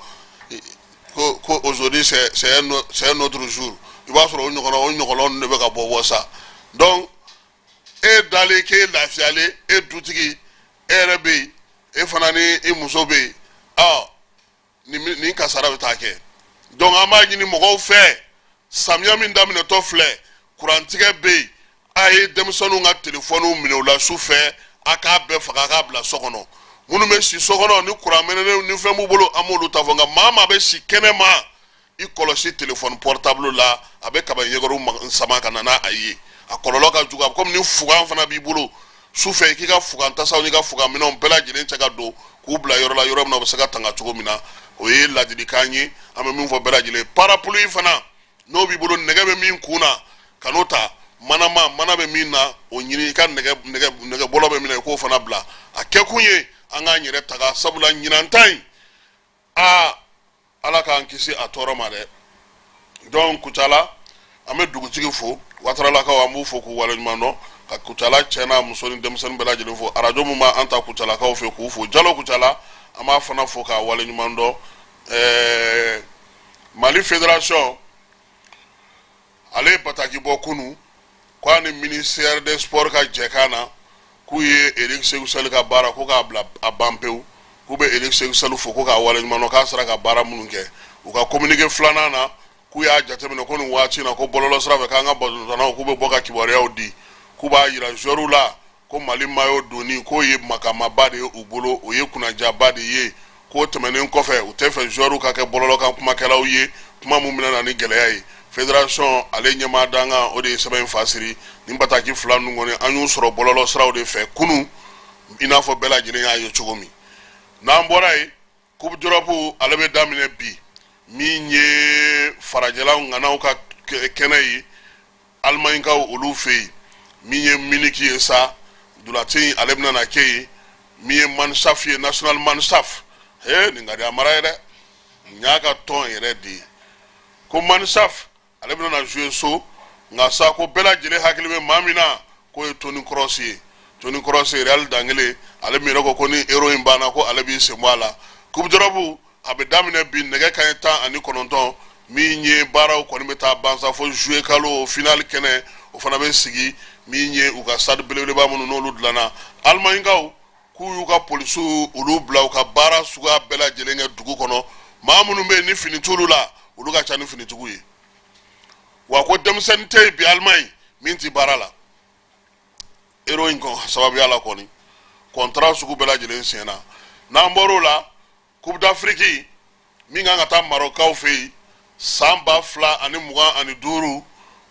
ko aujourd'hui c'est un autre jour. I b'a sɔrɔ o ɲɔgɔnna ninnu de bɛ ka bɔ bɔ sa. Donc e dalen k'e lafiyalen, e dutigi, e yɛrɛ bɛ yen, e fana ni i muso bɛ yen, ɔ nin kasara bɛ taa kɛ. Donc an b'a ɲini mɔgɔw fɛ, samiya min daminɛtɔ filɛ, kurantigɛ bɛ yen, a ye denmisɛnninw ka telefɔniw minɛ u la su fɛ, a k'a bɛɛ faga, a k'a bila so kɔnɔ. Minnu bɛ si so kɔnɔ ni kuran mɛnɛnen ni fɛn b'u bolo, an b'olu ta fɔ. Nka maa maa bɛ si kɛnɛ ma, i kɔlɔsi telefɔni portable la, a bɛ kaba ɲɛkɔrɔ sama ka na n'a ye, a kɔlɔlɔ ka jugu. A bɛ komi ni fugan fana b'i bolo su fɛ, i k'i ka fugan tasaw n'i ka fugan minɛnw bɛɛ lajɛlen cɛ ka don k'u bila yɔrɔ la, yɔrɔ min na u bɛ se ka tanga cogo min na. O ye ladilikan ye an bɛ min fɔ bɛɛ lajɛlen. Parapluie fana, n'o b'i bolo, nɛgɛ bɛ min kun na, ka n'o ta. Manama mana bɛ min na, o ɲini. I ka nɛgɛ bɔlɔ bɛ min na, i k'o fana bila. A kɛkun ye an k'an yɛrɛ taga, sabula ɲinan ta in, aa, Ala k'an kisi a tɔɔrɔ ma dɛ. Donc Kucala, an bɛ dugutigi fo, Wataralakaw, an b'u fo k'u waleɲuman dɔn, ka Kucala cɛ n'a muso ni denmisɛnnin bɛɛ lajɛlen fo. Arajo min b'an ta Kucalakaw fɛ, k'u fo. Jalo Kucala, an b'a fana fo k'a waleɲuman dɔn. Mali Fédération, ale ye bataki bɔ kunu k'a ni ministère des Sports ka jɛkan na, k'u ye Eric Sekou Chelle ka baara ko k'a bila a ban pewu, k'u bɛ Eric Sekou Chelle fo ko k'a waleɲuman dɔn k'a sera ka baara minnu kɛ. U ka communiqué filanan na, k'u y'a jateminɛ ko nin waati in na, ko bɔlɔlɔ sira fɛ, k'an ka balontannaw k'u bɛ bɔ ka kibaruyaw di, k'u b'a yira joueurs la ko Mali maillot donni k'o ye makamaba de ye u bolo, o ye kunnajaba de ye. K'o tɛmɛnen kɔfɛ, u tɛ fɛ joueurs ka kɛ bɔlɔlɔ kan kumakɛlaw ye, kuma mun bɛna na ni gɛlɛya ye. Fédération ale ɲɛmaa dankan, o de ye sɛbɛn in fasiri. Nin bataki fila ninnu kɔni, an y'u sɔrɔ bɔlɔlɔ siraw de fɛ kunun, i n'a fɔ bɛɛ lajɛlen y'a ye cogo min. N'an bɔra yen, Coupe d'Europe, ale bɛ daminɛ bi, min ye farajɛla ŋanaw ka kɛnɛ ye, Alimaɲikaw olu fɛ yen. Min ye Munich ye sa, dulati ale bɛna na kɛ yen. Min ye Mannschaft ye, National Mannschaft, he, nin ka di a mara ye dɛ, nin y'a ka tɔn yɛrɛ de ye. Ko Mannschaft ale bɛna na jouer so, nka sa ko bɛɛ lajɛlen hakili bɛ maa min na, k'o ye Toni Kroos ye. Toni Kroos, Real dankelen, ale min yɛrɛ ko ko ni Euro in banna, ko ale b'i sen bɔ a la. Coupe d'Europe, a bɛ daminɛ bi nɛgɛ kanɲɛ 19, min ye baaraw kɔni bɛ taa ban sa fo juillet kalo. Finale kɛnɛ, o fana bɛ sigi min ye u ka stade belebeleba minnu n'olu dilanna. Alimaɲikaw k'u y'u ka polisiw olu bila u ka baara suguya bɛɛ lajɛlen kɛ dugu kɔnɔ. Maa minnu bɛ yen ni fini t'olu la, olu ka ca ni finitigiw ye. Wa ko denmisɛnnin tɛ yen bi Alimaɲi min ti baara la. Euro in sababuya la kɔni, contrat sugu bɛɛ lajɛlen sen na. N'an bɔr'o la, Coupe d'Afrique min kan ka taa Marɔkaw fɛ yen san 2025,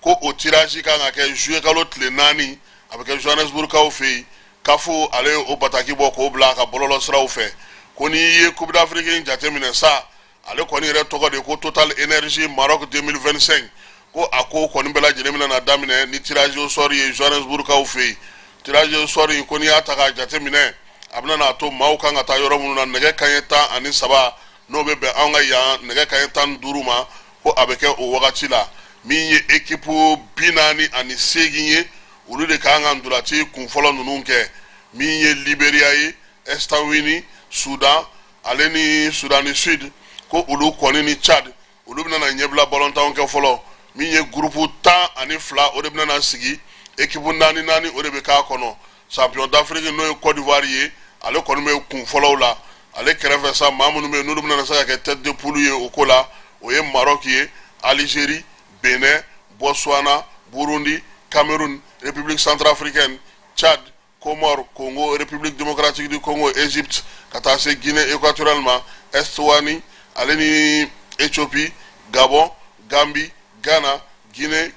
ko o tirage kan ka kɛ juillet kalo tile 4, a bɛ kɛ Johannesburg-kaw fɛ yen. CAF, ale ye o bataki bɔ k'o bila a ka bɔlɔlɔ siraw fɛ ko n'i ye Coupe d'Afrique in jateminɛ sa, ale kɔni yɛrɛ tɔgɔ de ko Total Energy Maroc 2025, ko a ko kɔni bɛɛ lajɛlen bɛna na daminɛ ni tirage au sort ye Johannesburg-kaw fɛ yen. Tirage au sort in ko n'i y'a ta k'a jateminɛ, a bɛna n'a to maaw kan ka taa yɔrɔ minnu na, nɛgɛ kanɲɛ 13, n'o bɛ bɛn anw ka yan nɛgɛ kanɲɛ 15 ma, ko a bɛ kɛ o wagati la. Min ye équipe 48 ye, olu de kan ka ntolanci kunfɔlɔ ninnu kɛ. Min ye Liberia ye, Eswatini, Soudan, ale ni Soudan du Sud, ko olu kɔni ni Tchad, olu bɛna na ɲɛbila balontanw kɛ fɔlɔ. Min ye groupe 12, o de bɛna na sigi, équipe naani naani, o de bɛ k'a kɔnɔ. Champion d'Afrique, n'o ye Côte d'Ivoire ye, ale kɔni bɛ kun fɔlɔw la. Ale kɛrɛfɛ sa, maa minnu bɛ yen n'olu bɛna se ka kɛ tête de poule ye o ko la, o ye Maroc ye, Algérie, Benin, Botswana, Burundi, Cameroun, République centrafricaine, Tchad, Comores, Congo, République démocratique du Congo, Égypte, ka taa se Guinée équatoriale ma, Eswatini, ale ni Éthiopie, Gabon, Gambie, Ghana, Guinée,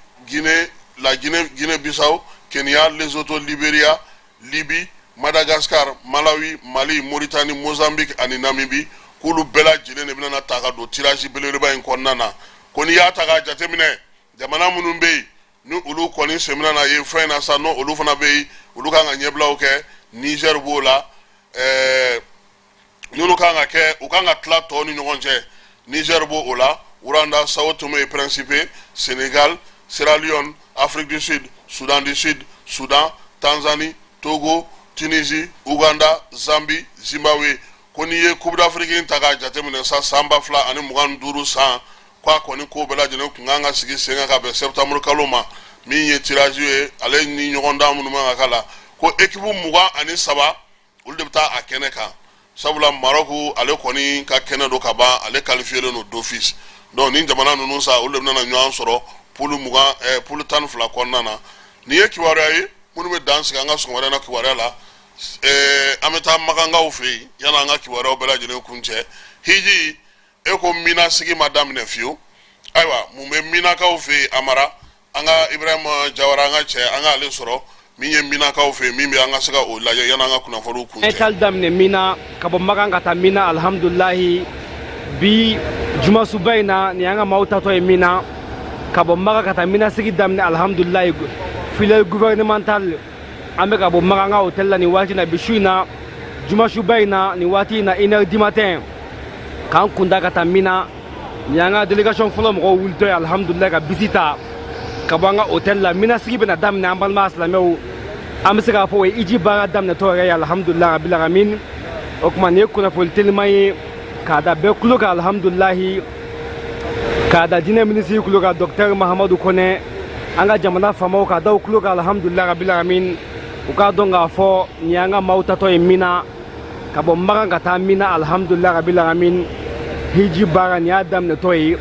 la Guinée, Guinée-Bissau, Kenya, Lesotho, Libéria, Libye, Madagascar, Malawi, Mali, Mauritanie, Mozambique ani Namibie, k'olu bɛɛ lajɛlen de bɛna ta ka don tirage belebeleba in kɔnɔna na. Ko n'i y'a ta k'a jateminɛ, jamana minnu bɛ yen ni olu kɔni semina na ye fɛn in na sa, n'o olu fana bɛ yen, olu kan ka ɲɛbilaw kɛ. Niger b'o la, n'olu kan ka kɛ, u kan ka tila tɔw ni ɲɔgɔn cɛ. Niger b'o o la, Rwanda, Sao Tomé et Principe, Sénégal, Sierra Leone, Afrique du Sud, Soudan du Sud, Soudan, Tanzanie, Togo, Tunisie, Ouganda, Zambie, Zimbabwe. Ko n'i ye Coupe d'Afrique in ta k'a jateminɛ sa, san 2025 san, k'a kɔni ko bɛɛ lajɛlen tun kan ka sigi sen kan ka bɛn septembre kalo ma. Min ye tirage ye, ale ni ɲɔgɔndan minnu man ka k'a la, ko équipe 23, olu de bɛ taa a kɛnɛ kan, sabula Maroc, ale kɔni ka kɛnɛ don ka ban, ale qualifié don d'office. Donc ni jamana ninnu sa, olu de bɛna ɲɔgɔn sɔrɔ poule 20, poule 12 kɔnɔna na. Nin ye kibaruya ye minnu bɛ dan sigi an ka sɔgɔmada in na kibaruya la. An bɛ taa Makankaw fɛ yen yanni an ka kibaruyaw bɛɛ lajɛlen kuncɛ. Hiji, e ko Mina sigi ma daminɛ fiyewu. Ayiwa, mun bɛ Minakaw fɛ yen? Amara, an ka Ibrahima Jawara, an ka cɛ, an ka ale sɔrɔ min ye Minakaw fɛ yen, min bɛ an ka se ka o lajɛ yanni an ka kunnafoniw kuncɛ. An ye taali daminɛ Mina, ka bɔ Makan ka taa Mina, alihamudulilayi. Bi jumasuba in na, nin y'an ka maaw taatɔ ye Mina, ka bɔ Makan ka taa Mina sigi daminɛ, alihamudulilayi. Filière gouvernementale, an bɛ ka bɔ Makan ka hôtel la nin waati in na, bi su in na, jumasuba in na, nin waati in na, 1h du matin, k'an kunda ka taa Mina. Nin y'an ka délégation fɔlɔ mɔgɔw wulitɔ ye, alihamudulilayi, ka bisi ta ka bɔ an ka hôtel la. Mina sigi bɛna daminɛ, an balima silamɛw. An bɛ se k'a fɔ o ye hiji baara daminɛtɔ yɛrɛ ye, alihamudulilayi rabil alamin. O tuma, nin ye kunnafoni teliman ye k'a da bɛɛ tulo kan, alihamudulilayi, k'a da diinɛ minisiri tulo kan, docteur Mahamadu Kɔnɛ, an ka jamana faamaw, k'a da u tulo kan, alihamudulilayi rabil alamin. U k'a dɔn k'a fɔ nin y'an ka maaw tatɔ ye Mina, ka bɔ Makan ka taa Mina, alihamudulilayi rabil alamin. Hiji baara, nin y'a daminɛtɔ ye.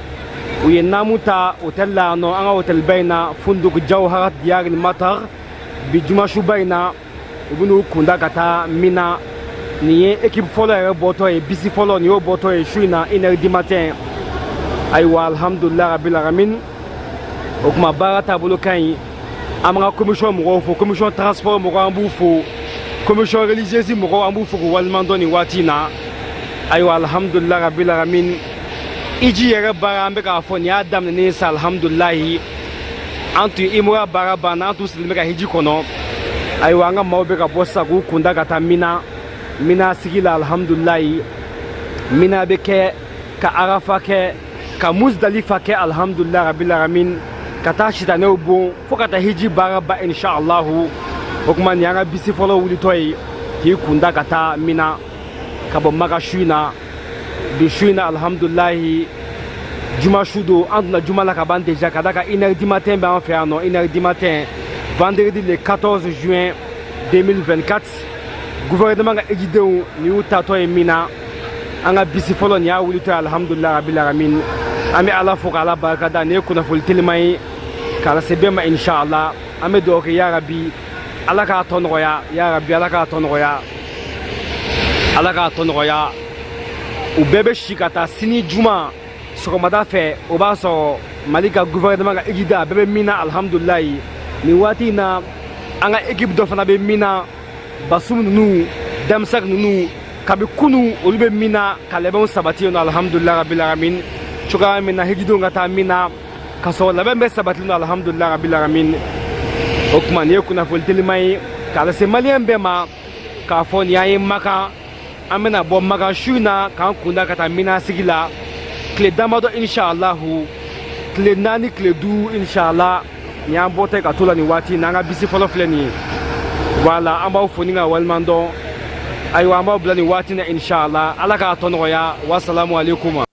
U ye naamu ta hôtel la yan nɔ, an ka hôtelba in na, Funduk Jawharat Diyaril Matar. Bi jumasuba in na, u bɛn'u kunda ka taa Mina. Nin ye équipe fɔlɔ yɛrɛ bɔtɔ ye, bisi fɔlɔ, nin y'o bɔtɔ ye su in na, 1h du matin. Ayiwa, alihamudulilayi rabil alamin. O tuma, baara taabolo ka ɲi. An b'an ka commission mɔgɔw fo, commission transport mɔgɔw, an b'u fo, commission religieuse mɔgɔw, an b'u fo k'u waleɲuman dɔn nin waati in na. Ayiwa, alihamudulilayi rabil alamin. Hiji yɛrɛ baara, an bɛ k'a fɔ nin y'a daminɛnen sa, alihamudulilayi. An tun imura baara banna, an tun sigilen bɛ ka hiji kɔnɔ. Ayiwa, an ka maaw bɛ ka bɔ sisan k'u kunda ka taa Mina, Mina sigi la, alihamudulilayi. Mina bɛ kɛ ka Arafa kɛ, ka Musdalifa kɛ, alihamudulilayi rabil alamin, ka taa sitanɛw bon fo ka taa hiji baara ban, inshallahu. O tuma, nin y'an ka bisi fɔlɔ wulitɔ ye k'i kunda ka taa Mina, ka bɔ Maka su in na, bi su in na, alihamudulilayi. Juma su don, an donna juma la ka ban déjà, ka da kan 1h du matin bɛ an fɛ yan nɔ, 1h du matin, vendredi le 14 juin 2024. Gouvernement ka hijidenw, nin y'u taatɔ ye Mina. An ka bisi fɔlɔ, nin y'a wulitɔ ye, alihamudulilayi rabil alamin. An bɛ Ala fo k'Ala barika da. Nin ye kunnafoni teliman ye k'a lase bɛɛ ma, inshallah. An bɛ dugawu kɛ, ya rabi, Ala k'a tɔ nɔgɔya, ya rabi, Ala k'a tɔ nɔgɔya, Ala k'a tɔ nɔgɔya. U bɛɛ bɛ si ka taa sini juma sɔgɔmada fɛ, o b'a sɔrɔ Mali ka gouvernement ka hijiden, a bɛɛ bɛ Mina, alihamudulilayi. Nin waati in na, an ka équipe dɔ fana bɛ Mina, Basum ninnu, Damisak ninnu, kabi kunu olu bɛ Mina ka labɛnw sabati yen nɔ, alihamudulilayi rabil alamin. Cogoya min na hijidenw ka taa Mina ka sɔrɔ labɛn bɛɛ sabatilen don, alihamudulilayi rabil alamin. O tuma, nin ye kunnafoni teliman ye k'a lase maliyɛn bɛɛ ma k'a fɔ nin y'an ye Makan. An bɛna bɔ Makan su in na k'an kunda ka taa Mina sigi la tile damadɔ, inshallahu, tile 4, tile 5, inshallah. Nin y'an bɔtɔ ye ka to la nin waati in na, an ka bisi fɔlɔ filɛ nin ye. Voilà, an b'aw fo ni ka waleɲuman dɔn. Ayiwa, an b'aw bila nin waati in na, inshallah. Ala k'a tɔ nɔgɔya. Wasalamu aleykum.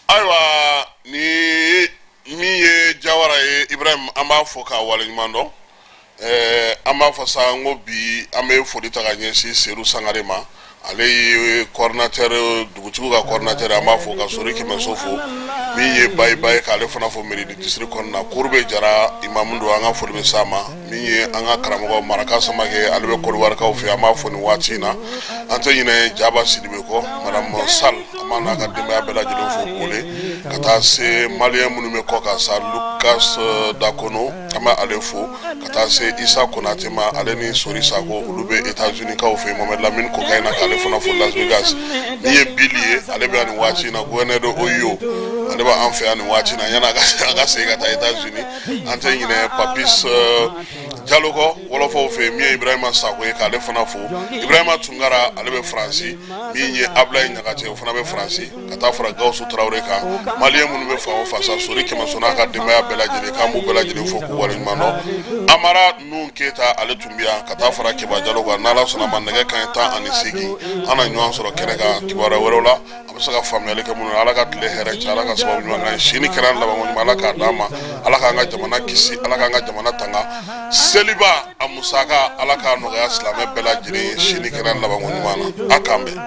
Ayiwa, ni min ye Jawara ye, Ibrahim, an b'a fɔ k'a waleɲuman dɔn. An b'a fɔ sa n ko bi an bɛ foli ta ka ɲɛsin Sedu Sangare ma, ale ye coordinateur, dugutigiw ka coordinateur. An b'a fɔ ka Sori Kɛmɛso fo, min ye Bayi Bayi, k'ale fana fo mairie du district kɔnɔna. Kurube Jara, imamu don, an ka foli bɛ s'a ma. Min ye an ka karamɔgɔ Maraka Samakɛ, ale bɛ Kɔdiwarikaw fɛ, an b'a fɔ nin waati in na. An tɛ ɲinɛ Jaba Sidibe kɔ, madame Sall, an b'a n'a ka denbaya bɛɛ lajɛlen fo Kole, ka taa se maliyɛn minnu bɛ kɔ kan sa, Lucas Dakono, an bɛ ale fo, ka taa se Isa Konate ma, ale ni Sori Sako, olu bɛ États-Unis kaw fɛ yen. Mohamed Lamine Kokayi na, k'ale fana fo Las Vegas. Min ye Bill ye, ale bɛ yan nin waati in na, gouverneur de Ohio, ale bɛ an fɛ yan nin waati in na yanni a ka segin ka taa États-Unis. An tɛ ɲinɛ Papis. Jalo kɔ wɔlɔfɔw fɛ yen, min ye Ibrahima Sako ye, k'ale fana fo. Ibrahima Tunkara, ale bɛ Faransi. Min ye Abulayi Ɲagate, o fana bɛ Faransi. Ka taa fara Gawusu Tarawele kan, maliyɛn minnu bɛ fan o fan sa, Sori Kɛmɛso n'a ka denbaya bɛɛ lajɛlen, k'an b'u bɛɛ lajɛlen fo k'u waleɲuman dɔn. Amara Nun Keyita, ale tun bɛ yan ka taa fara Keba Jalo kan. N'Ala sɔnna ma, nɛgɛ kanɲɛ 18, an na ɲɔgɔn sɔrɔ kɛnɛ kan kibaruya wɛrɛw la, a bɛ se ka faamuyali kɛ minnu na. Ala ka tile hɛrɛ cɛ, Ala ka sababu ɲuman k'an ye, si ni kɛnɛya labanko ɲuman, Ala k'a d'an ma. Ala k'an ka jamana kisi, Ala k'an ka jamana tanga. Seliba a musaka, Ala k'a nɔgɔya silamɛ bɛɛ lajɛlen ye, si ni kɛnɛya labanko ɲuman na. A k'an bɛn.